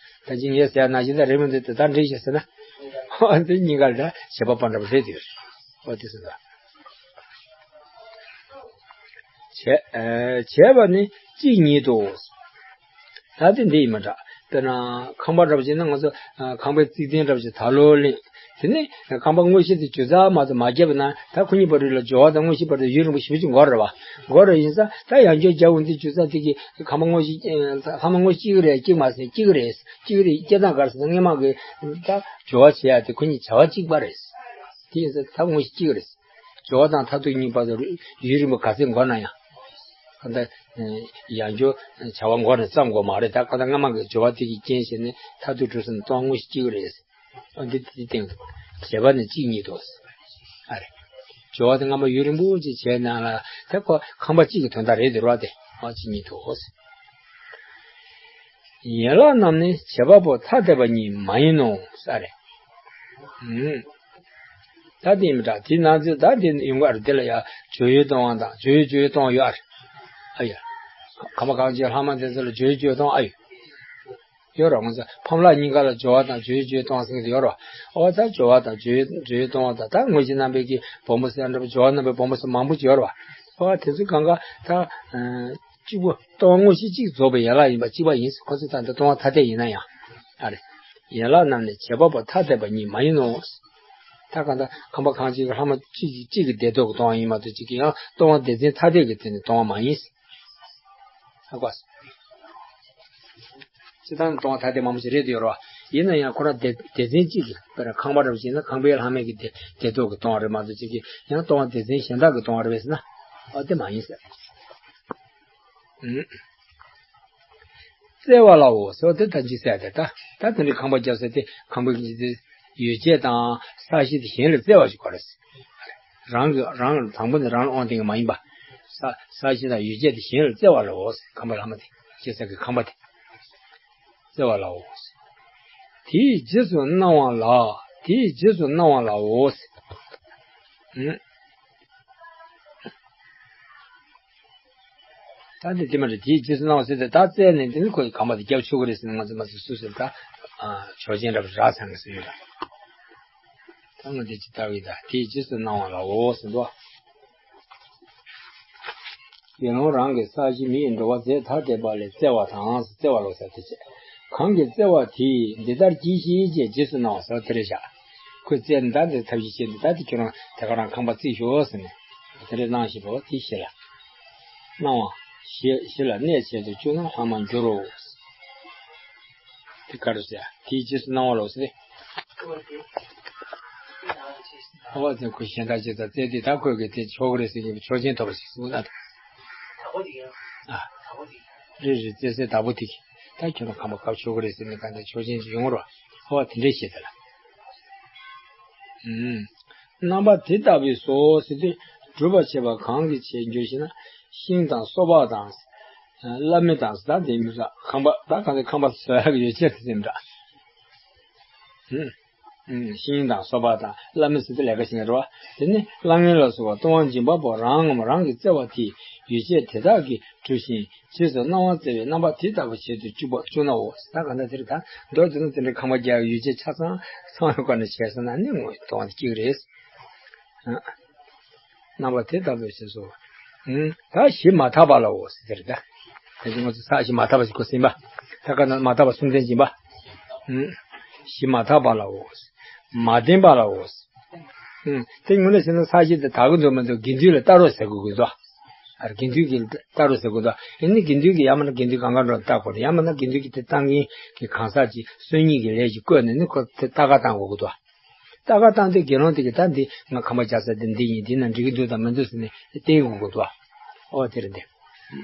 ཟེར། ད་ཅི་ངས་ཟེར་ན་ཞིག་ད་རེད་མི་འདུག་ད་འགྲིག་ཤག་ཟེར་ན། འོ་འདི་གཉིས་ཀ་ལ་བྱེད་པ་པ་འདྲ་པོ་རེད་དེ། འོ་དེ་ཟེར་ད། བྱས་ཨ་བྱས་པ་ནི་གཅིག་ཉིད་དོ། ད་དེ་འདི་ཡིན་མ་འདྲ། དཔེར་ན་ཁང་པ་འདྲ་པོ་ཅིག་ན་ང་ཚོ་ཨ་ཁང་པའི་རྩིག་སྟེང་འདྲ་པོ་ཅིག་ད་ལོ་ལེན། དེ་ནས་ཁང་པ་དངོས་གཞི་དེ་ཇི་ཙམ་མ་གཏོགས་མ་བརྒྱབ་ན། ད་ཁོ་གཉིས་བར་ལ་སྦྱོར་བ་དང་དངོས་གཞི་བར་དུ་ཡུན་རིང་པོ་ཞེ་པོ་ཅིག་འགོར་རེད་བ། འགོར་རེད། ཡིན་ཙང་ད་ཡང་བསྐྱར་རྒྱབ་འོང་དུས་ཇི་ཙམ་དེ་གི་ཁང་པ་དངོས་གཞི་ཨ་ཁང་པ་དངོས་གཞི་གཅིག་རེད། གཅིག་མ་ཟད་གཅིག་རེད། གཅིག་རེད། སྐྱེ་སྟངས་ག་རེ་ཟེར་ན་སྔས་མ་གི་ད་སྦྱོར་བ་བྱེད་ཡ་དེ་ཁོ་གཉིས་བྱ་བ་གཅིག་པ་རེད། དེ་ཡིན་ཙང་ད་དངོས་གཞི་གཅིག་རེད། སྦྱོར་བ་དང་མཐར་ཐུག་གཉིས་བར་དུ་ཡུན་རིང་པོ་ག་ཚད་འགོར་ན་ཡང་། གང་ལྟར་ཡང་བསྐྱར་བྱ་བ་འགོར་ནས་བརྩམ་དགོས་མ་རེད། ད་གང་ལྟར་སྔ་མ་གི་སྦྱོར་བ་དེ་གི་རྐྱེན་བྱས་ནས་མཐར་ཐུག་འགྲོ་ས་ནས་སྟོང་དངོས་གཞི་གཅིག་རེད། ཨ་འདི་དེ་སྟེང་དུ་བྱས་པ་ནི་གཅིག་ཉིད་དོ། ཨ་རེ། སྦྱོར་བ་དེ་སྔ་མ་ཡུན་རིང་པོ་ཅིག་བྱས་ན་ལ་དེ་ཁོ་ཁང་པ་གཅིག་གི་དོན་དག་རེད་དེ་རོ། དེ་ཨ་གཅིག་ཉིད་དོ། ཡན་ལག་རྣམས་ནི་བྱེད་པ་པོ་ཐ་དད་པ་ཉིད་མ་ཡིན་ནོ། ས་རེད། ཨུམ། ད་དེ་མི་འདྲ། དེ་ནང་ཚན་ད་དེ་ཡོང་ག་རེད། དེ་ལ་ཡ་སྦྱོར་ཡུལ་སྟོང་བ་དང་སྦྱོར་ཡུལ་སྦྱོར་ཡུལ་སྟོང་བ་ཡོད་ཨ་རེད། ཨ་ཡ། ཁམས་པ་གང་ཅིའི་ལྷག་མ་དེ་ཚོ་ལ་སྦྱོར་ཡུལ་སྦྱོར་ཡུལ་སྟོང་བ་ཨ་ཡོད། ཡོད་རེད། ང་ཚོ་ཕམ་ལག་གཉིས་ཀ་ལ་སྦྱོར་བ་དང་སྦྱོར་ཡུལ་སྦྱོར་ཡུལ་སྟོང་བ་ཟེར་གྱི་ཡོད་རེད། ཨོ་ད་སྦྱོར་བ་དང་སྦྱོར་ཡུལ་སྦྱོར་ཡུལ་སྟོང་བ་དང་། ད་དངོས་གཞི་རྣམ་པའི་གི་སྦོམ་པོ་ཟེར་འདྲ་པོ། སྦྱོར་བ་རྣམ་པའི་སྦོམ་པོ་ཟེར་མང་པོ་ཅིག་ཡོད་རེད་བ། ཨོ་དེ་ཚོ་གང་ག་ད། གཅིག་པུ་སྟོང་པ་དངོས་གཞི་གཅིག་རྫོགས་པའི་ཡན་ལག་ཡིན་པ་གཅིག་པ་ཡིན། ཁོ་ཚོ་ད་ལྟ་སྟོང་པ་ཐ་དད་ཡིན་ན་ཡང་། ཨ་རེ། ཡན་ལག་རྣམས་ནི་བྱེད་པ་པོ་ཐ་དད་པ་ཉིད་མ་ཡིན་ནོ། ད་གང་ལྟར་ཁམས་པ་གང་ཅིའི་ལྷག་མ་གཅིག་གིས་གཅིག་གི་སྡེ་ཚོགས་ཀྱིས་སྟོང་པ་ཡིན་མ་གཏོགས་གཅིག་གིས་ཡང་སྟོང་པ་སྡེ་ཚན་ཐ་དད་ཀྱི་སྟེང་ནས་སྟོང་པ་མ་ཡིན། ཧ་གོ། སྤྱིར་བཏང་སྟོང་པ་ཐ་དད་མང་པོ་ཞིག་རེད་དུ་ཡོད་རེད་བ། ཡིན་ན་ཡང་ཁོ་རང་སྡེ་སྡེ་ཚན་གཅིག་གི། དཔེར་ན་ཁང་པ་འདྲ་པོ་ཞིག་ཡིན་ན་ཁང་པའི་ལྷག་མའི་གི་སྡེ་སྡེ་ཚོགས་ཀྱིས་སྟོང་པ་རེད་མ་གཏོགས་གཅིག་གིས་ཡང་སྟོང་པ་སྡེ་ཚན་གཞན་དག་གིས་སྟོང་པ་རེད་པས་ཟེར་ན། ཨ་དེ་མ་ཡིན་ཟེར། ཨུམ། བཙལ་བ་ལའོ་ཟེར་བ་དེ་ད་ཅི་ཟེར་དེ། ད་ད་དེ་འདྲའི་ཁང་པ་བརྒྱབ་ས་དེ་ཁང་པའི་གི་དེ་ཡོ་བྱད་དང་ས་གཞི་དེ་གཞན་ལ་བཙལ་བ་ཞིག་དགོས་རེད། རང་གི་རང་དང་པོ་ནས་རང་ལ་དབང་བསྟན་གྱི་མ་ཡིན་པ། ས་ས་གཞི་དང་ཡོ་བྱད་དེ་གཞན་ལ་བཙལ་བ་ལའོ་ཟེར། ཁང་པ་ལྷག་མ་དེ་སྐྱེ་ས་གི་ཁང་པ་དེ་བཙལ་བ་ལའོ་ཟེར། དེའི་རྗེས་སུ་གནང་བ་ལ། དེའི་རྗེས་སུ་གནང་བ་ལའོ་ཟེར། ཨུམ། ད་འདི་དེ་མ་རེད། དེའི་རྗེས་སུ་གནང་བ་ཟེར་ཏེ། ད་བཙལ་ནས་དེ་ནི་ཁོས་ཁང་པ་དེ་བརྒྱབ་ཆོག་གི་རེད་ཟེར་ནས་ང་ཚོ་མ་ཚོ་སུ་ཟེར་ད། ཨ་ཆོག་མཆན་འདྲ་པོ་རག་ཚར་ནས་ཟེར་ཡོད་ལ། ད་ང་འདི་ཅི་ལྟ་བུའི་ད་དེའི་རྗེས་སུ་གནང་བ་ལའོ་ཟེར་འདུག་དགེ་སློང་རང་གི་ས་གཞི་མི་ཡི་འགྲོ་བ་རྫས་ཐ་དད་པ་ལས་བཙལ་བ་དང་། བཙལ་བ་ལའོ་ཟེར་དེ་བྱས། གང་གིས་བཙལ་བ་དེས་འདི་ལྟར་གྱིས་ཤིག་ཅེས་རྗེས་སུ་གནང་བ་ཟེར་བ་དེ་རེད་བཞག་ཁོས་བཙལ་ནས་ད་འདི་ཐབས་ཤེས་བྱས་འདི་ད་དེ་ཁྱོད་རང་དེ་ག་རང་ཁང་པ་བརྩིགས་ཤོག་ཟེར་ནས་དེ་འདྲ་གནང་ཞེས་པའོ། དེ་གཞི་ལ་གནང་བ། གཞི་གཞི་ལ་གནས་བྱས་ཏེ་བཅུག་ན་ལྷག་མར་འགྱུར་རོ། དེ་ག་རེ་ཟེར། དེའི་རྗེས་སུ་གནང་བ་ལའོ་ཟེར། ཨོ་དེ་ཁོས་གཞན་དག་ཅིག་དང་བཙལ་དུས་ད་ཁོས་གི་དེ་ཆོག་གི་རེད་ཟེར་གྱི་ཆོག་མཆན་ཐོབ་པ་ཞིག་གསུངས་ན་ད། ཨ། རེད་རེད། བཙལ་སའི་བདག་པོ་དེ་གིས་ད་ཁྱོད་རང་ཁང་པ་བཀབ་ཆོག་གི་རེད་ཟེར་ནས་གང་ལྟར་ཆོག་མཆན་ཅིག་ཡོང་རོགས། ཨོ་དེ་འདྲས་བཤད་དེ་ལ། ཨུམ། རྣམ་པ་དེ་ལྟ་བུས་སོ་ཟེར་དུས་སྒྲུབ་པར་བྱེད་པ་གང་གིས་བྱེད་འགྱུར་ཞེ་ན། ཤིང་དང་སོ་ཕག་དང་། བླ་མེད་དང་ཟེར་ད་དེ་མི་འདྲ། ཁང་པ་ད་གང་ཚེ་ཁང་པ་བཟོ་ཡག་གི་ཡོ་བྱད་དེ་ཚེ་མི་འདྲ། ཨུམ། ཤིང་དང་སོ་པ་དང་བླ་མའི་ཟེར་དུས་ལས་ཀ་བྱེད་མཁན་རེད་བ། དེ་ནི་བླ་ངན་ལ་སོགས་པ་ལྟུང་བ་འབྱིན་པ་པོ་རང་ངམ་རང་གིས་བརྩེ་བ་དེས་ཡོ་བྱད་དེ་དག་གིས་གྲུབ་ཤིང་རྗེས་སུ་གནང་བ་བརྩེ་བའི་རྣམ་པ་དེ་ལྟ་བུ་བྱེད་དུ་བཅུག་པ་བཅུག་ནའོ། ད་ག་འདྲ་དེ་རེད། ད་མདོར་བསྡུས་ན་དེ་འདྲའི་ཁང་པ་རྒྱག་ཡོ་བྱད་ཆ་ཚང་ཚང་བའི་སྒོ་ནས་བྱས་སོང་ན་ནི་དངོས་ལྟུང་བ་དེ་གཅིག་རེད། རྣམ་པ་དེ་ལྟ་བུ་ཞེས་སོ། ད་གཞི་མ་དག་པ་ལའོ་ཟེར་ད། ད་ཅི་ང་ཚོ་ས་གཞི་མ་དག་པ་ཞིག་གོ་ཟིན་པ། ད་ག་ན་མ་དག་པ་གསུམ་ལྡན་སྦྱིན་པ། གཞི་མ་དག་པ་ལའོ། མ་བརྟན་པ་ལའོ། དེ་ངོས་ནས་བྱས་ན་ས་གཞི་དེ་དག་གི་འདུག་མི་འདུག་དགེ་འདུན་ལ་ལྟ་རོགས་ཟེར་དགོས་ཀྱི་འདུག་དགེ་འདུན་གྱིས་ལྟ་རོགས་ཟེར་དགོས་འདུག་ཡིན་ནི་དགེ་འདུན་གྱིས་ཡང་མིན་ན་དགེ་འདུན་གང་ག་འགྲོ་ལྟ་དགོས་རེད། ཡང་མིན་ན་དགེ་འདུན་གྱིས་དེ་ལྟ་མཁན་གྱི་གང་ཟག་ཅིག་སྲོལ་གཉིས་ཀྱི་ལས་ཅིག་བཀོད་ནས་ནི་ཁོ་དེ་ལྟ་ག་བཏང་དགོས་ཀྱི་འདུག་ལྟ་ག་བཏང་དུས་དགེ་སློང་དེ་གིས་ད་འདི་ང་ཁང་པ་རྒྱག་ས་དེ་འདི་ཡིན། འདི་ན་འགྲིག་གི་འདུག་དང་མི་འདུག་ཟེར་ནས་བསྟེན་དགོས་ཀྱི་འདུག་ཨོ་དེ་རེད། འདི་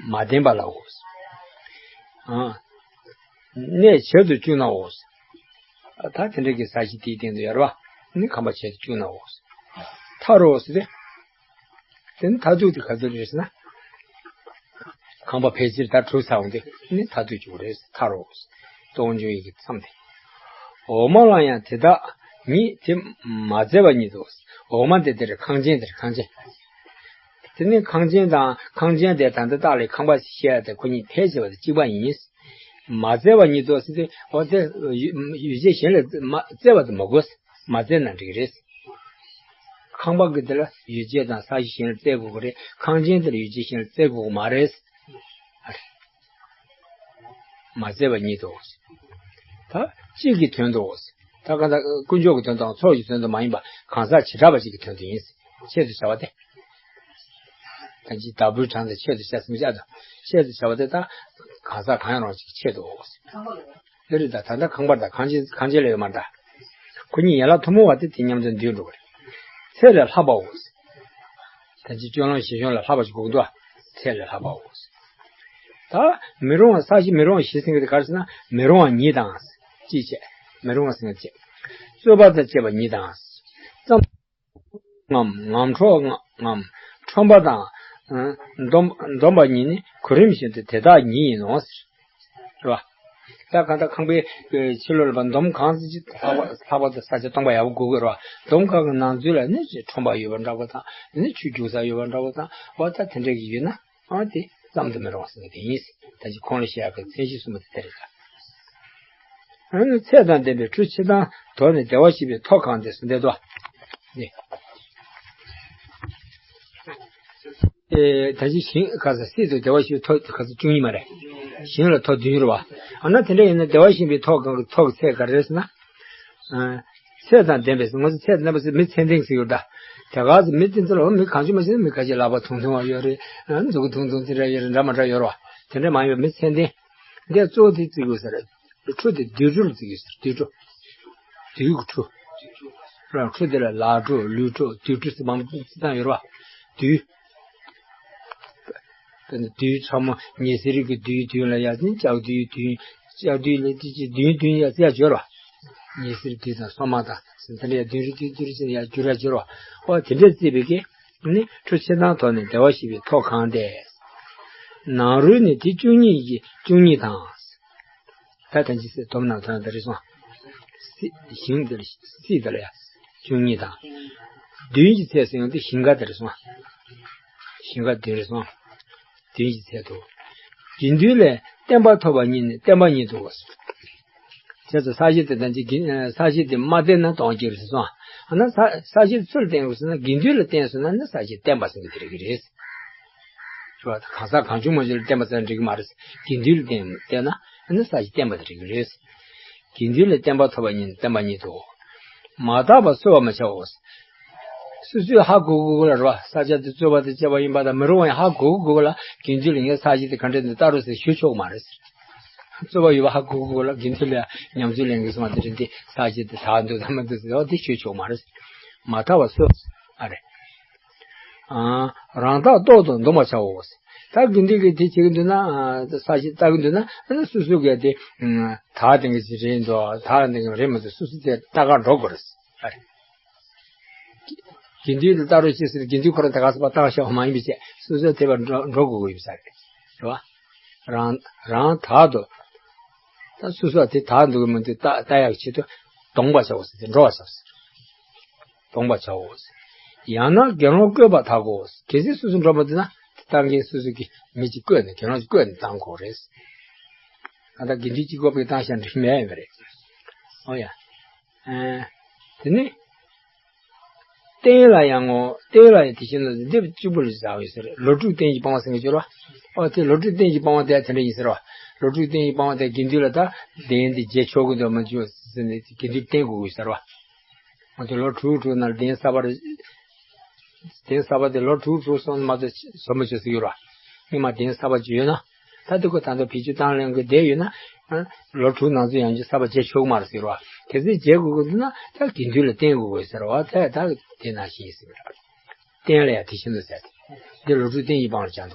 མ་བརྟན་པ་ལའོ། གནས་བྱེད་དུ་བཅུག་ནའོ། ད་དེ་འདྲ་གི་ས་གཞི་དེའི་སྟེང་དུ་ཡར་བ་ནི་ཁང་པ་བྱེད་དུ་བཅུག་ནའོ། མཐའ་རོ་ཟེར་ཏེ། དེ་ནི་མཐར་ཐུག་དེ་ག་ཚོད་རེད་ཟེར་ན། ཁང་པ་ཕལ་ཆེར་ད་གྲུབ་ཚར་འོང་དེ་ནི་མཐར་ཐུག་ཅིག་རེད། མཐའ་རོ། སྟོང་འབྱུང་ཡི་གེ་མཚམས་དེ། འོག་མ་ལ་ཡང་དེ་དག་ཉིད་དེ་མ་བཙལ་བ་ཉིད་དོ། འོག་མ་དེ་དེ་རེད། ཁང་ཆེན་དེ་རེད། ཁང་ཆེན། དེ་ནི་ཁང་ཆེན་དང་ཁང་ཆེན་དེ་ད་ལྟ་བཏགས་ལས་ཁང་པ་ཞེས་པ་དེ་ཁོ་གཉིས་ཕལ་ཆེ་བ་དེ་གཅིག་པ་ཡིན། མ་བཙལ་བ་ཉིད་དོ་ཟེར་ཏེ་འོ་དེ་ཡོ་ཡོ་བྱད་གཞན་ལ་མ་བཙལ་བ་དེ་མ་དགོས། མ་བཙལ་ན་འགྲིག་གི་རེད། ཁང་པ་གི་དེ་ལ་ཡོ་བྱད་དང་ས་གཞི་གཞན་ལ་བཙལ་དགོས་ཀྱི་རེད། ཁང་ཆེན་དེ་ལ་ཡོ་བྱད་གཞན་ལ་བཙལ་དགོས་ཀྱི་མ་རེད། མ་བཙལ་བ་ཉིད་དོ། ད་གཅིག་གི་དོན་དུ། ད་ག་ད་དཀོན་མཆོག་གི་དོན་དང་ཚོགས་ཀྱི་དོན་དུ་མ་ཡིན་པ་གང་ཟག་བྱེ་བྲག་པ་གཅིག་གི་དོན་དུ་ཡིན། ཆེད་དུ་བྱ་བ་སྟེ། ད་ཅི་བདག་པོའི་གྲངས་དང་ཆེད་དུ་བྱ་ཟིན་བྱ་དང་ཆེད་དུ་བྱ་བ་སྟེ། ད་གང་ཟག་གང་ཡང་རུང་གཅིག་གི་ཆེད་དུ། འདི་རེད། ད་ད་ལྟ་ཁང་པ་དང་ཁང་ཆེན་ཁང་ཆེན་ལ་ཡོད་མ་རེད། ཁོ་གཉིས་ཡན་ལག་ཐུན་མོང་བ་སྟེ་དེ་མཉམ་དུ་འདུས་འགྲོ་བ་རེད། ཚད་ལས་ལྷག་པའོ། ད་ཅི་སྤྱོད་ལམ་བཞི་གཞུང་ལས་ལྷག་པ་ཞིག་དགོས་འདུག་ཚད་ལས་ལྷག་པའོ། ད་མི་རུང་བ་ས་གཞི་མི་རུང་བ་བཞི་ཟེར་མཁན་དེ་ག་རེ་ཟེར་ན་མི་རུང་བ་ཉིད་དང་། ཅི་བྱས། མི་རུང་བ་ཟེར་མཁན་ཅི། རྩོད་པ་དང་བཅས་པ་ཉིད་དང་། ཙམ། ངམ་ངམ་ཁྲོ་ངམ་ཁྲོམ་པ་དང་། འདོམ་འདོམ་པ་ཉིད་ནི་གོ་རིམ་བཞིན་དུ་དེ་དག་ཉིད་ཡིན་ནོ། རེད་བ། ད་གང་ལྟར་ཁང་པའི་ཕྱི་ལོགས་ལ་འདོམ་གང་ཙམ་ཅིག་ལྷག་པ་ལྷག་པ་དང་ས་ཆ་སྟོང་པ་ཡག་པོ་དགོས་ཀྱི་རེད་བ། འདོམ་གང་གི་ནང་ཚུད་ལ་ནི་ཁྲོམ་པ་ཡོད་པ་འདྲ་པོ་དང་ནི་ཆུ་རྒྱུག་ས་ཡོད་པ་འདྲ་པོ་དང་བ་ད་དེ་འདྲ་གི་ཡོད་ན། ཨ་དེ་ཙམ་དུ་མི་རུང་ཟེར་བ་དེ་ཡིན། ད་ཅི་ཁོང་ལ་བཤད་ཡག་གི་མཚན་གཞི་གསུམ་པོ་དེ་དེ་རེད་ད། ཨ་ནི་ཚད་དང་ལྡན་པའི་ཁྲུ་ཕྱེད་དང་དོར་ནས་བདེ་བར་གཤེགས་པའི་ཐོག་གང་དེ་སུ་འདེད་དོ། ནི། ཨེ་ད་ཅི་ཞིང་ག་ས་སྲིད་དུ་བདེ་བར་གཤེགས་པའི་ཐོག་ག་ས་བཅུ་གཉིས་མ་རེད། ཞིང་ལ་ཐོག་བདུན་རེད་བ། ཨ་ན་དེ་འདྲ་ཡིན་ན་བདེ་བར་གཤེགས་པའི་ཐོག་གང་གི་ཐོག་གི་ཚད་ག་རེ་རེད་ཟེར་ན། ཚད་དང་ལྡན་པས་ང་ཚོ་ཚད་དང་ལྡན་པ་ཟེར་མི་ཚད་ལྡན་ཟེར་ཡོད་ད། དེ་ག་ཚོད་མི་དེ་ཚོ་ལ་མི་གང་བྱུང་མ་བྱུང་མི་ཁ་ཤས་ལག་པ་ཐུང་ཐུང་བ་ཡོད་རེད། མཛུ་གུ་ཐུང་ཐུང་དེ་འདྲ་ཡོད་རེད། འདྲ་མ་འདྲ་ཡོད་རེད་བ། དེ་འདྲ་མ་ཡིན་པ་མི་ཚད་ལྡན། འདི་གཙོ་བོ་དེ་བརྩི་དགོས་ས་རེད། ཁྲུ་དེ་དུད་འགྲོ་ལ་བརྩི་དགོས་ས་རེད། དུད་འགྲོ། དུད་ཀྱི་ཁྲུ། རང་ཁྲུ་དེ་ལ་ལ་ཁྲུ་ལུས་ཁྲུ་དུད་ཁྲུ་ཟེར་མང་པོ་བརྩི་སྟངས་ཡོད་རེད་བ། དུད། དཔེར་ན་བདུད་ཚ་མོ་ཉི་ཟེར་གྱི་བདུད་བདུན་ལ་ཡ་ནི་ལྕགས་བདུད་བདུན། ལྕགས་བདུད་ལ་དེ་ཅི་བདུན་བདུན་ཡ་ཟེར་ཡ་སྦྱོར་བ། ཉི་ཟེར་བདུད་དང་སོ་མ་དང་ཟེར་དེ་འདྲ་ཡ་བདུན་རེ་བདུན་བདུན་རེ་ཟེར་ཡ་སྦྱོར་ཡ་སྦྱོར་བ། ཨོ་དེ་འདྲ་བརྩིས་པའི་གི་ནི་ཁྲུ་ཕྱེད་དང་དོར་ནས་བདེ་བར་གཤེགས་པའི་ཐོག་གང་དེ། ནང་རོལ་ནི་དེ་བཅུ་གཉིས་ཀྱི་བཅུ་གཉིས་དང་། ད་ཐམས་ཅད་སྲིད་དོམ་ནང་དོན་དེ་རེད་སོང་། སྲིད་ཞིང་དེ་ལ་སྲིད་དེ་ལ་ཡ། བཅུ་གཉིས་དང་། བདུན་གྱི་ཚད་ཟེར་ཡང་དེ་ཞིང་ཁ་དེ་རེད་སོང་། ཞིང་ཁ་བདུན་རེད་སོང་། བདུན་གྱི་ཚད་དོ། དགེ་འདུན་ལས་བརྟན་པ་ཐོབ་པ་ཉིད་ནི་བརྟན་པ་ཉིད་དོ། བྱས་ཙང་ས་གཞི་དེ་དང་ཅིག་གི་ས་གཞི་དེ་མ་བརྟན་ན་དོན་གྱི་རེད་སོང་། ཨ་ན་ས་ས་གཞི་ཚུར་བརྟན་དགོས་ཟེར་ན་དགེ་འདུན་ལ་བརྟན་སོང་ན་ནི་ས་གཞི་བརྟན་པ་ཟེར་གྱི་དེ་རེད་གི་རེད། ཞུ་བ་དང་གང་ཟག་གང་བྱུང་མང་བྱུང་ལ་བརྟེན་པ་ཙམ་འགྲིག་གི་མ་རེད། དགེ་འདུན་ལ་བརྟེན་བརྟེན་ན་ཨ་ནི་ས་གཞི་བརྟན་པ་དེ་འགྲིག་གི་རེད། དགེ་འདུན་ལས་བརྟན་པ་ཐོབ་པ་ཉིད་བརྟན་པ་ཉིད་དོ། མ་དག་པ་གསོལ་བར་མི་བྱའོ། སོ་སོས་ཧ་གོ་དགོས་ལ་རེད་བ། ས་ཆ་དེ་རྩོད་པ་དང་བཅས་པ་ཡིན་པ་དང་མི་རུང་བ་ཡང་ཧ་གོ་དགོས་ལ་དགེ་འདུན་ལ་ངས་ས་གཞི་དེ་ག་འདྲ་འདི་ལྟ་རོགས་ཟེར་ཞུ་ཆོག་གི་མ་རེད། རྩོད་པ་ཡོད་པ་ཧ་གོ་དགོས་ལ་དགེ་འདུན་ལ་ཉམས་ཚོད་ལེན་གི་སོང་བ་དེ་རེད། འདི་ས་གཞི་དེ་དག་འདུག་དང་མི་འདུག་ཟེར་བ་དེ་ཞུ་ཆོག་གི་མ་རེད། མ་དག་པ་གསོལ། ཨ་རེད། རང་རྟགས་རྟོག་ཏུ་འདོམས་པར་བྱའོ། ད་དགེ་འདུན་གྱིས་དེ་བྱེད་ཀྱི་འདུག་ན། ས་གཞི་ལྟ་གི་འདུག་ན་ཨ་ནི་སོ་སོ་གིས་དེ་དག་དེང་གི་ཅི་རེད་འདུག་དག་དེང་གི་རེད་མི་འདུག་སོ་སོ་དེ་ལྟ་ག་འགྲོ་དགོས་རེད། དགེ་འདུན་དེ་ལྟ་རོགས་ཅེས་ཟེར་དགེ་འདུན་ཁོ་རང་དེ་ག་ས་པ་བཏང་བཞག་པ་མ་ཡིན་པའི་ཆེད་སོ་སོ་དེ་བར་འགྲོ་འགྲོ་དགོས་ཀྱི་ཡོད་ས་རེད། རེད་བ། རང་རང་དག་ཏུ། ད་སོ་སོ་དེ་དག་འདུག་གི་མི་འདུག་ལྟ་ལྟ་ཡག་ཆེད་དུ་འདོམས་པར་བྱའོ་ཟེར་ཏེ་འགྲོ་བར་བྱའོ་ཟེར། གཏོང་བར་བྱའོ། ཡང་ན་དགེ་སློང་བསྐོས་པར་བྱའོ། གལ་སྲིད་སོ་སོ་འགྲོ་མ་ཐུབ་ན་བཏང་མཁན་སོ་སོ་གི་མི་གཅིག་བསྐོས་ནས་དགེ་སློང་གཅིག་བསྐོས་ནས་བཏང་དགོས་རེད། ད་ལྟ་དགེ་འདུན་གཅིག་པོ་བཏང་བཞག་འགྲིག་མེད་ཡིན་པ་རེད། ཨོ་ཡ། ཨ། དེ་ནི། རྟེན་ལ་ཡང་ངོ་། རྟེན་ལ་ཡང་དེ་བཞིན་ནོ། འདི་གཅིག་པུ་ལ་བཞག་ཡོད་ཟེར། ལོ་དྲུག་རྟེན་གྱི་སྤང་བ་ཟེར་མཁན་ཅིག་ཡོད་རེད་བ། ཨོ་དེ་ལོ་དྲུག་རྟེན་གྱི་སྤང་བ་དེ་དེ་འདྲ་ཡིན་ཟེར་བ། ལོ་དྲུག་རྟེན་གྱི་སྤང་བ་དེ་དགེ་འདུན་ལ་ད་གདན་འདི་བརྗེ་ཆོག་གི་འདུག་མི་འདུག་ཟེར་ནས་དགེ་འདུན་བསྟེན་དགོས་ཀྱི་ཡོད་ཟེར་བ། ཨོ་དེ་ལོ་དྲུག་དྲུག་ནང་གདན་གསར་པ་རེ། གདན་གསར་པ་དེ་ལོ་དྲུག་དྲུག་སོང་མ་གཏོགས་བཟོ་མི་ཆོག་ཟེར་གྱི་ཡོད་རེད་བ། སྔོན་མ་གདན་གསར་པ་ཅིག་ཡོད་ན། ད་དེ་ཁོ་ད་ལྟ་བེད་སྤྱོད་བཏང་ལེན་གྱི་བསྡད་ཡོད་ན། ཨ། ལོ་དྲུག་ནང་ཚུད་ཡང་ཅིག་གསར་པ་བརྗེ་ཆོག་གི་མ་རེད་ཟེར་བ། གལ་སྲིད་བརྗེ་དགོས་ཀྱི་འདུག་ན་ད་དགེ་འདུན་ལ་བསྟེན་དགོས་ཀྱི་ཟེར་བ། ད་ད་དེ་ནང་བཞིན་ཡིན་ཟེར་བ། རྟེན་ལ་ཡང་དེ་བཞིན་དུ་ཟེར་ཏེ། འདི་ལོ་དྲུག་རྟེན་གྱི་སྤང་ལ་བྱ་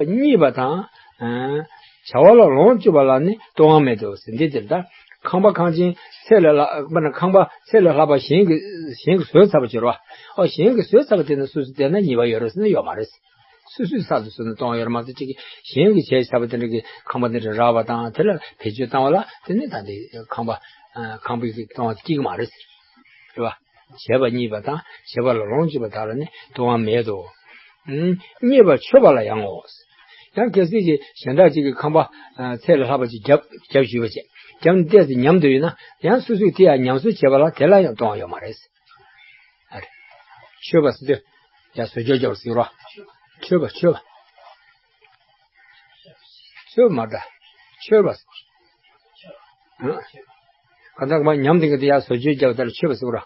འདུག་གཉིས་པ་དང་། ཨ། བྱ་བ་ལ་ལོངས་སྤྱོད་པ་ལ་ནི་ལྟུང་བ་མེད་དོ་ཟེར། འདི་དེར་ད། ཁང་པ་ཁང་ཆེན་ཚད་ལས་ལྷག་པ་ན། ཁང་པ་ཚད་ལས་ལྷག་པ་གཞན་གྱི་གཞན་གྱིས་བཟོས་ཚར་བ་ཅིག་ཡོད་རེད་བ། ཨོ་གཞན་གྱིས་བཟོས་ཚར་བ་དེ་ནི་སོ་སོས་བལྟས་ན་ཉེས་པ་ཡོད་རེད་ཟེར་ན་ཡོད་མ་རེད། སོ་སོས་གསར་དུ་བཟོས་ན་ལྟུང་བ་ཡོད་རེད་མ་གཏོགས། གཅིག་གིས་གཞན་གྱིས་བྱས་ཚར་བ་དེ་འདྲ་གི་ཁང་པ་དེ་འདྲ་རག་པ་དང་དེ་ལ་བེད་སྤྱོད་བཏང་བ་ལ་དེ་ནི་ད་ལྟའི་ཁང་པ། ཨ། ཁང་པའི་ལྟུང་བ་དེ་སྐྱེ་གི་མ་རེད། རེད་བ། བྱས་པ་གཉིས་པ་དང་བྱས་པ་ལ་ལོངས་སྤྱོད་པ་དག་ལ་ནི་ལྟུང་བ་མེད་དོ། ཨུམ། རྙེད་པར་མཆོད་པ་ལ་ཡང་ངོ་། ཡང་གལ་སྲིད་ཀྱི་གཞན་དག་ཅིག་གིས་ཁང་པ། ཨ། ཚད་ལས་ལྷག་པ་ཅིག་བརྒྱབ་བརྒྱབ་ཞུས་པ་བྱས། བརྒྱབ་ནས་ཏོག་ཙམ་ཉམས་བསྡད་ཡོད་ན། ཡང་སོ་སོས་དེ་ཡང་ཉམས་གསོ་བྱས་པ་ལ་དེ་ལ་ཡང་ལྟུང་བ་ཡོད་མ་རེད། ཨ་རེ། མཆོད་པ་ཟེར་དུས། ཡང་བཟོ་བཅོས་རྒྱག་པ་ཟེར་རོ། མཆོད་པ་མཆོད་པ། མཆོད་པ་མ་རེད། མཆོད་པ་ཟེར། ཨ། གང་ལྟར་མ་ཉམས་བསྡད་མཁན་དེ་ཡང་བཟོ་བཅོས་རྒྱག་པ་དེ་ལ་མཆོད་པ་ཟེར་རོ།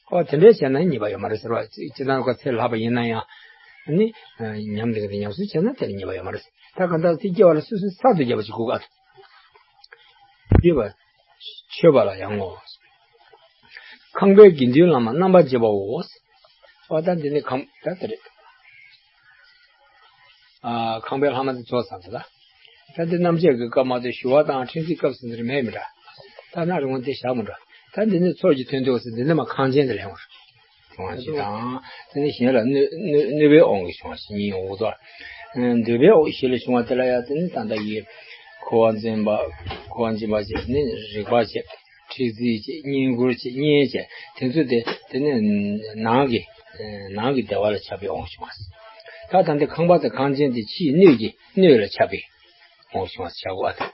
ཨོ་དེ་འདྲའི་བྱས་ན་ཉེས་པ་ཡོད་མ་རེད་ཟེར་བ། སྤྱིར་བཏང་ཁོ་ཚད་ལྷག་པ་ཡིན་ན་ཡང་། ནི། ཨ། ཉམས་བསྡད་མཁན་དེ་ཉམས་གསོ་བྱས་ན་དེ་ལ་ཉེས་པ་ཡོད་མ་རེད། ད་གང་ལྟར་དེ་སྐྱེ་བ་ལ་སོ་སོས་གསར་དུ་བརྒྱབ་པ་ཞིག་དགོས་ག། མཆོད་པ། མཆོད་པ་ལ་ཡང་ངོ་། ཁང་པའི་དགེ་འདུན་ལྷག་མ་རྣམ་པར་འབྱེད་པའོ། ཨོ་ད་འདི་ནི་ཁང་ད་དེ་རེད། ཨ། ཁང་པའི་ལྷག་མ་དེ་ཚོ་ཚང་དེ་ལ། ད་འདི་རྣམ་འབྱེད་ཀྱི་སྐབས་མ་གཏོགས་ཞུ་བ་དང་ཁྲིམས་རྩིས་སྐབས་སུ་འདིར་མེད་མི་འདྲ། ད་ན་རིང་བ་འདི་བཞག་མི་འདྲ། ད་འདི་ནི་ཚོགས་ཀྱི་དོན་དུ་ཟེར། འདི་ནི་མ་ཁང་ཆེན་དེ་ལ་ཡོང་བ་རེད། བྱུང་བ་ཞིག་དང་། དེ་ནི་གཞན་ལ་གནོད་གནོད་གནོད་པའི་དབང་གིས་བྱུང་བ་ཞིག་ཉིད་ཡོང་གི་འདུག་འདོད་པའི་དབང་གིས་གཞན་ལ་བྱུང་བ་དེ་ལ་ཡང་དེ་ནི་ད་ལྟ་ཡི་འཁོར་བ་འཛིན་པ། འཁོར་བ་འཛིན་པ་བྱས། ནི་རིག་པ་བྱས། ཁྲིག་རྩིས་བྱས། བསྙེན་བཀུར་བྱས། བསྙེན་བྱས། དེ་ཚོ་དེ་དེ་ནི་ནང་གི་ནང་གི་བདེ་བ་ལ་ཆགས་པའི་དབང་གིས་བྱུང་བ། ད་ད་འདི་ཁང་པ་དང་ཁང་ཆེན་དེ་ཕྱིའི་སྣོད་ཀྱི་སྣོད་ལ་ཆགས་པའི་དབང་གིས་བྱུང་བ་བྱ་དགོས་པ་དང་།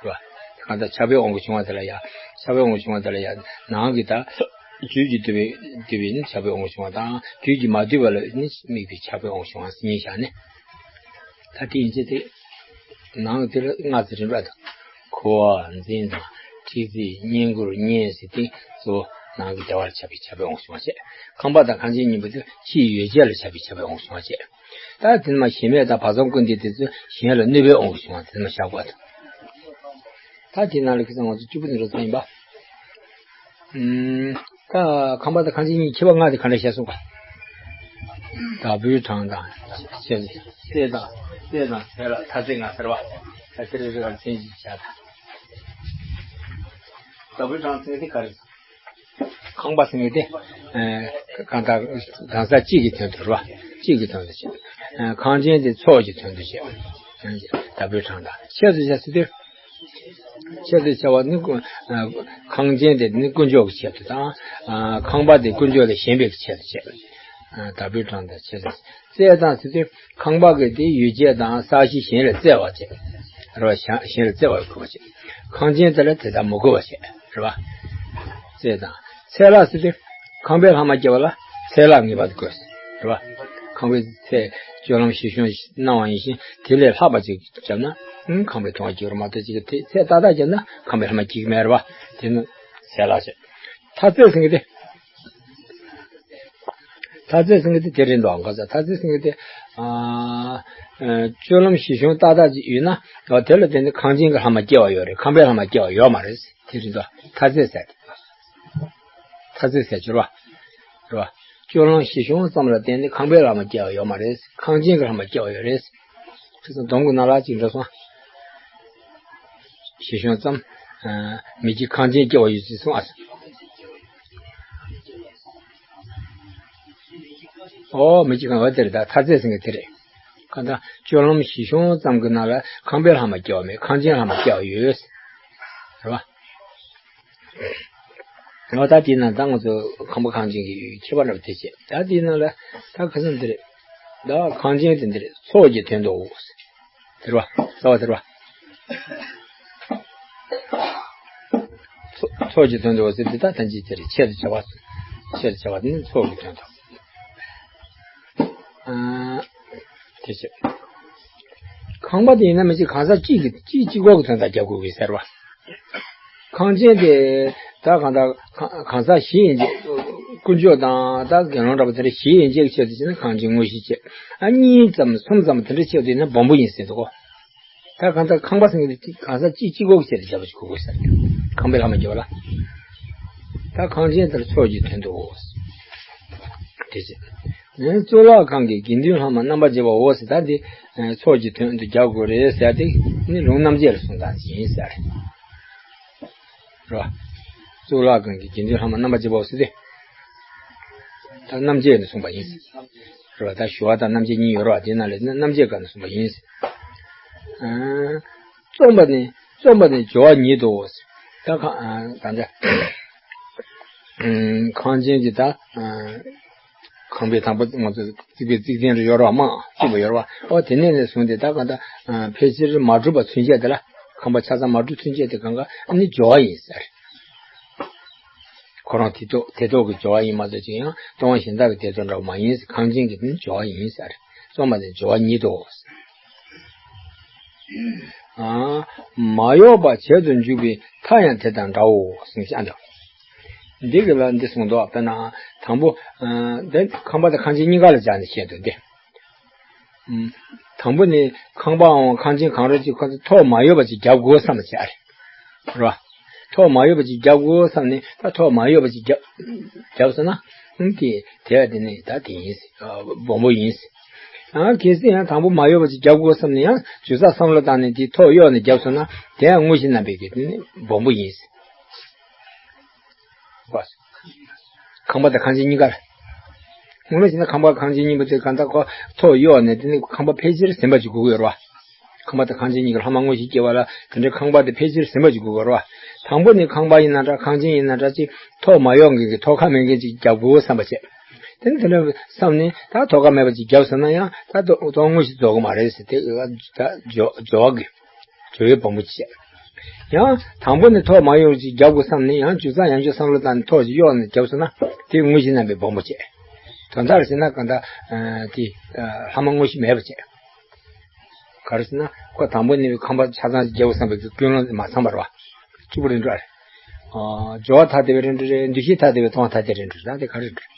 རེད་བ། གང་ལྟར་ཆགས་པའི་དབང་གིས་བྱུང་བ་དེ་ལ་ཡང་། ཆགས་པའི་དབང་གིས་བྱུང་བ་དེ་ལ་ཡང་ནང་གི་ད་རྒྱུད་ཀྱིས་བསྡུས་པའི་བསྡུས་པའི་ནི་ཆགས་པའི་དབང་གིས་བྱུང་བ་དང་། རྒྱུད་ཀྱིས་མ་བསྡུས་པ་ལ་ནི་དམིགས་པའི་ཆགས་པའི་དབང་གིས་བྱུང་བ་ཟེར་ཉིད་བཞག་ནས། ད་དེ་ཡིན་ཚེ་དེ། ནང་དེ་ལ་ལྔ་ཚེ་རིམ་པ་དང་། འཁོར་བ་འཛིན་དང་། ཁྲིག་རྩིས། བསྙེན་བཀུར། བསྙེན་ཟེར་ཏེ་གཙོ་བོ་ནང་གི་བདེ་བ་ལ་ཆགས་པའི་ཆགས་པའི་དབང་གིས་བྱུང་བ་བྱས། ཁང་པ་དང་ཁང་ཆེན་གཉིས་པོ་དེ་ཕྱིའི་ཡོ་བྱད་ལ་ཆགས་པའི་ཆགས་པའི་དབང་གིས་བྱུང་བ་བྱས། ད་དེ་ནི་མ་ཞེན་མེད་དང་བག་ཚ་ཀུན་ལྡན་དེ་ཚོ་གཞན་ལ་གནོད་པའི་དབང་གིས་བྱུང་བ་དེ་ནི་མ་བཞག་པ་དང་། ད་དེ་ནང་ལ་ཁ་སང་ང་ཚོ་གཅིག་པུ་ནི་རོ་ཚང་ཡིན་པ། ཨུམ། ད་ཁང་པ་དང་ཁང་ཆེན་གཉིས་ཁྱད་པར་ལྔ་དེ་ག་འདྲ་བཤད་སོང་ག། བདག་པོའི་གྲངས་དང་། ཚད། ཚད་དང་། ཚད་དང་ཚད་ལ་མཐའ་ཚད་ལྔ་ཟེར་བ། ད་དེ་རེ་རེ་གར་མཚན་གཅིག་བྱ་དང་། བདག་པོའི་གྲངས་ཚད་དེ་ག་རེ། ཁང་པ་ཟེར་མཁན་དེ། ཨ། གང་ལྟར་གང་ཟག་གཅིག་གི་དོན་དུ་རེད་བ། གཅིག་གི་དོན་དུ་བྱས། ཨ། ཁང་ཆེན་དེ་ཚོགས་ཀྱི་དོན་དུ་བྱས། བདག་པོའི་གྲངས་དང་ཆེད་དུ་བྱ་ཟེར་དུས། ཆེད་དུ་བྱ་བ་ནི་ཀུན། ཨ། ཁང་ཆེན་དེ་ནི་དཀོན་མཆོག་གི་ཆེད་དུ་དང་། ཨ། ཁང་པ་དེ་དཀོན་མཆོག་ལས་གཞན་པའི་ཆེད་དུ་བྱས། ཨ། བདག་པོའི་གྲངས་དང་ཆེད་དུ། རྩལ་དང་ཟེར་དུས་ཁང་པ་གི་དེ་ཡོ་བྱད་དང་ས་གཞི་གཞན་ལ་བརྩེ་བ་བྱས། རེད་བ། གཞན་ལ་བརྩེ་བ་དགོས་པ་བྱས། ཁང་ཆེན་དེ་ལ་དེ་དག་མི་དགོས་པ་བྱས། རེད་བ། རྩལ་དང་། ཚད་ལྷག་ཟེར་དུས་ཁང་པའི་ལྷག་མ་སྐྱེ་བ་ལ་ཚད་ལྷག་ངེས་པར་དུ་དགོས། རེད་བ། ཁང་པའི་ཚད་སྤྱོད་ལམ་བཞི་ཤོང་གནང་བ་ཡིན་ཞིང་དེ་ལས་ལྷག་པ་ཅིག་བརྒྱབ་ན། ཨང་། ཁང་པའི་ལྟུང་བ་སྐྱེ་བ་མ་གཏོགས་ཅིག་གི་ཚད་ཏག་ཏག་བརྒྱབ་ན་ཁང་པའི་ལྷག་མ་སྐྱེ་གི་མེད། རེད་བ། དེ་ནི་ཚད་ལྷག་བྱས། མཐའ་ཚད་ཟེར་མཁན་དེ། མཐའ་ཚད་ཟེར་མཁན་དེ་དེ་རེད་འདུག་ཨང་། ག་ས་མཐའ་ཚད་ཟེར་མཁན་དེ། ཨ། ཨ། སྤྱོད་ལམ་བཞི་ཤོང་ཏག་ཏག་ཅིག་ཡོད་ན། དེ་ལ་བརྟེན་ནས་ཁང་ཆེན་གྱི་ལྷག་མ་སྐྱེ་བ་ཡོད་རེད། ཁང་པའི་ལྷག་མ་སྐྱེ་བ་ཡོད་མ་རེད། དེ་རེད་འདུག་མཐའ་ཚད་ཟེར་དེ། མཐའ་ཚད་ཟེར་གྱི་རེད་བ། རེད་བ། སྤྱོད་ལམ་བཞི་ཤོང་ཙམ་ལ་བརྟེན་ནས་ཁང་པའི་ལྷག་མ་སྐྱེ་བ་ཡོད་མ་རེད། ཁང་ཆེན་གྱི་ལྷག་མ་སྐྱེ་བ་ཡོད་རེད། ཁ་སང་སྡོམ་གྱི་ནང་ལ་ཅིག་འགྲོ་སོང་། བཞི་ཤོང་ཙམ། ཨ། མི་གཅིག་ཁང་ཆེན་སྐྱེ་བ་ཡོད་ཅེས་གསུངས་ཨ། ཨོ། མི་གཅིག་ཁང་བ་དེ་རེད། ད་མཐའ་ཚད་ཟེར་མཁན་དེ་རེད། གང་ལྟར་སྤྱོད་ལམ་བཞི་ཤོང་ཙམ་གྱི་ནང་ལ་ཁང་པའི་ལྷག་མ་སྐྱེ་བ་མེད། ཁང་ཆེན་ལྷག་མ་སྐྱེ་བ་ཡོད། རེད་བ། འོ་ད་དེའི་ནང་ད་ང་ཚོ་ཁང་པ་གངས་ཅན་གྱི་ཁྱད་པར་འདྲ་བ་དེ་བྱས། ད་དེའི་ནང་ལ་ད་ཁ་སང་དེ་རེད། ད་གངས་ཅན་དེ་འདིར་ཚོགས་ཀྱི་དོན་དུའོ། དེ་རེད་བ། རྩ་བ་དེ་རེད་བ། ཚོགས་ཚོགས་ཀྱི་དོན་དུའོ་ཟེར་དེ་ད་ཐམས་ཅད་དེ་རེད། ཆེད་དུ་བྱ་བ། ཆེད་དུ་བྱ་བ་དེ་ནི་ཚོགས་ཀྱི་དོན་དུ། ཨ། དེ་བྱས། ཁང་པ་དེ་ཡིན་ན་མི་གཅིག་གང་ཟག་གཅིག་གི་གཅིག་གཅིག་པོ་གི་དོན་དག་རྒྱབ་དགོས་ཀྱི་ཟེར་བ། གངས་ཅན་དེ་ད་གང་ལྟར་གང་གང་ཟག་བཞི་ཡན་ཆད། དཀོན་མཆོག་དང་ད་དགེ་སློང་འདྲ་པོ་དེ་འདྲ་བཞི་ཡན་ཆད་ཀྱི་ཆེད་དུ་བྱས་ན་གངས་ཅན་དངོས་གཞི་བྱས། ཨ། གཉིས་ཙམ་གསུམ་ཙམ་དེ་འདྲ་ཆེད་དུ་ཡིན་ན་སྦོམ་པོ་ཡིན་ཟེར་འདུག་གོ། ད་གང་ལྟར་ཁང་པ་ཟེར་མཁན་དེ་གང་ཟག་གཅིག་གཅིག་པོ་གི་ཆེད་དུ་བྱ་བ་ཞིག་དགོས་དགོས་ཟེར། ཁང་པའི་ལྷག་མ་རྒྱབ་པ་ལ། ད་གངས་ཅན་དེར་ཚོགས་ཀྱི་དོན་དུའོ། དེ་བྱས། ཨེ། གཙུག་ལག་ཁང་གི་དགེ་འདུན་ལྷག་མ་རྣམ་པར་རྒྱལ་བའོ་ཟེར། ད་འདི་ཚོགས་ཀྱི་དོན་དུ་རྒྱག་དགོས་རེད་ཟེར་ཏེ་ནི་ལུང་རྣམ་འབྱེད་ལ་གསུངས་སྟངས་ཡིན་ཟེར། རེད་བ། གཙུག་ལག་ཁང་གི་དགེ་འདུན་ལྷག་མ་རྣམ་པར་རྒྱལ་བའོ་ཟེར་ཏེ། ད་རྣམ་འབྱེད་ནས་གསུངས་པ་ཡིན། རེད་བ། ད་ཞུ་བ་དང་རྣམ་འབྱེད་གཉིས་ཡོད་རེད་བ། དེ་ནང་ལས་རྣམ་འབྱེད་སྐབས་ནས་གསུངས་པ་ཡིན། ཨ། རྩོམ་པ་ནི་རྩོམ་པ་ནི་སྦྱོར་བ་ཉིད་དོ། ད་ག་ཨ། ད་འདྲ། ཨ། གངས་ཅན་གྱི་ད། ཨ། ཁང་པའི་དང་པོ་ང་ཚོ་རྩིག་པའི་རྩིག་ཚན་རེ་ཡོད་རེད་བ། མ་རྩིག་པ་ཡོད་རེད་བ། ཨོ། དེ་ནས་ནས་བཟུང་སྟེ་ད་གང་ལྟར། ཨ། ཕལ་ཆེར་མ་གྲུབ་པ་ཚུན་ཆད་དེ་ལ། ཁང་པ་ཆ་ཚང་མ་གྲུབ་ཚུན་ཆད་དེ་གང་ག་ཨ་ནི་སྦྱོར་བ་ཡིན་ཟེར། ཁོ་རང་དེ་ཐོག་དེ་ཐོག་གི་སྦྱོར་བ་ཡིན་མ་གཏོགས་ཅིག་ཡང་སྟོང་པ་གཞན་དག་གི་དེ་ཚོ་འདྲ་བ་མ་ཡིན། གངས་ཅན་གྱི་དེ་ནི་སྦྱོར་བ་ཡིན་ཟེར། རྩོམ་པ་ནི་སྦྱོར་བ་ཉིད་དོ། ཨ། མ་གཡོགས་པ་བྱེད་དུ་འཇུག་པའི་མཐའ་ཡང་དེ་དང་འདྲའོ་གསུངས་ཤག་འདི་གི་ལ་འདི་གསུངས་འདུག་དཔེར་ན་དང་པོ། ཨ། འདི་ཁང་པ་དང་གངས་ཅན་གཉིས་ཀ་ལ་སྦྱར་ནས་བཤད་འདུག་སྟེ། ཨུམ། དང་པོ་ནི་ཁང་པའམ་གངས་ཅན་གང་རུང་ཅིག་ཁོ་ཚོ་ཐོག་མ་ཡོད་པ་ཅིག་རྒྱབ་དགོས་བསམ་པ་བྱས་རེད། རེད་བ། ཐོག་མ་ཡོད་པ་ཅིག་རྒྱབ་དགོས་བསམ་ནས། ད་ཐོག་མ་ཡོད་པ་ཅིག་རྒྱབ་རྒྱབ་སོང་ན། ཨུམ། དེ་དེ་བ་དེ་ནི་ད་དེ་ཡིན། ཨ། སྦོམ་པོ་ཡིན། ཡང་གལ་སྲིད་ཡང་དང་པོ་མ་ཡོད་པ་ཅིག་རྒྱབ་དགོས་བསམ་ནས་ཡང་འཇུག་ས་བསམ་བློ་བཏང་ནས་དེ་ཐོག་གཡོགས་ནས་རྒྱབ་སོང་ན། དེ་ཡང་དངོས་གཞི་རྣམ་པའི་གི་དེ་ནི་སྦོམ་པོ་ཡིན། ཁང་པ་དང་གངས་ཅན་གཉིས་ཀར། ངོ་མ་བྱས་ན་ཁང་པ་གངས་ཅན་གཉིས་པོ་དེ་གང་ལྟར་ཁོ་ཐོག་གཡོགས་ནས་དེ་ནི་ཁང་པ་ཕལ་ཆེར་ཟིན་པ་ཅིག་དགོས་ཀྱི་ཡོད་རེད་བ། ཁང་པ་དང་གངས་ཅན་གཉིས་ཀྱི་ལྷག་མ་དངོས་གཞི་སྐྱེ་བ་ལ་དེ་འདྲའི་ཁང་པ་དེ་ཕལ་ཆེར་ཟིན་པ་ཅིག་དགོས་ཀྱི་ཡོད་རེད་བ། དང་པོ་ནི་ཁང་པ་ཡིན་ན་འདྲ། གངས་ཅན་ཡིན་ན་འདྲ་ཅིག་ཐོག་མ་གཡོགས་མཁན་གྱི་ཐོག་ཁ་མེད་མཁན་ཅིག་རྒྱབ་དགོས་བསམ་པ་བྱས། དེ་ནི་དེ་འདྲ་བསམ་ནས་ད་ཐོག་ཁ་མེད་པ་ཅིག་རྒྱབ་སོང་ན་ཡང་ད་དོ་དོ་དངོས་གཞི་རྫོགས་ཀྱི་མ་རེད་ཟེར། དེ་ད་སྦྱོར་སྦྱོར་བ་གི་སྦྱོར་བའི་སྦོམ་པོ་བྱས། ཡང་དང་པོ་ནི་ཐོག་མ་གཡོགས་ཅིག་རྒྱབ་དགོས་བསམ་ནས་ཡང་འཇུག་ས་ཡང་འཇུག་བསམ་བློ་བཏང་ནས་ཐོག་ཅིག་གཡོགས་ནས་རྒྱབ་སོང་ན་དེ་དངོས་གཞི་རྣམ་པའི་སྦོམ་པོ་བྱས། དོན་དག་བྱས་ན་གང་ལྟར། ཨ། དེ། ཨ། ལྷག་མ་དངོས་གཞི་མེད་པ་བྱས། ག་རེ་ཟེར་ན་ཁོ་དང་པོ་ནི་ཁང་པ་ཆ་ཚང་ཞིག་རྒྱབ་དགོས་བསམ་པའི་ཀུན་སློང་མ་ཚང་བ་རེད་བ། གཅིག་པུ་རེད་འགྲོ་རེད། ཨ། སྦྱོར་བ་ཐ་དད་པའི་རེད་འགྲོ་རེད། འདུ་ཤེས་ཐ་དད་པའི་སྟོང་པ་ཐ་དད་རེད་འགྲོ་རེད། ད་དེ་ག་རེ་རེད་འགྲོ་རེད།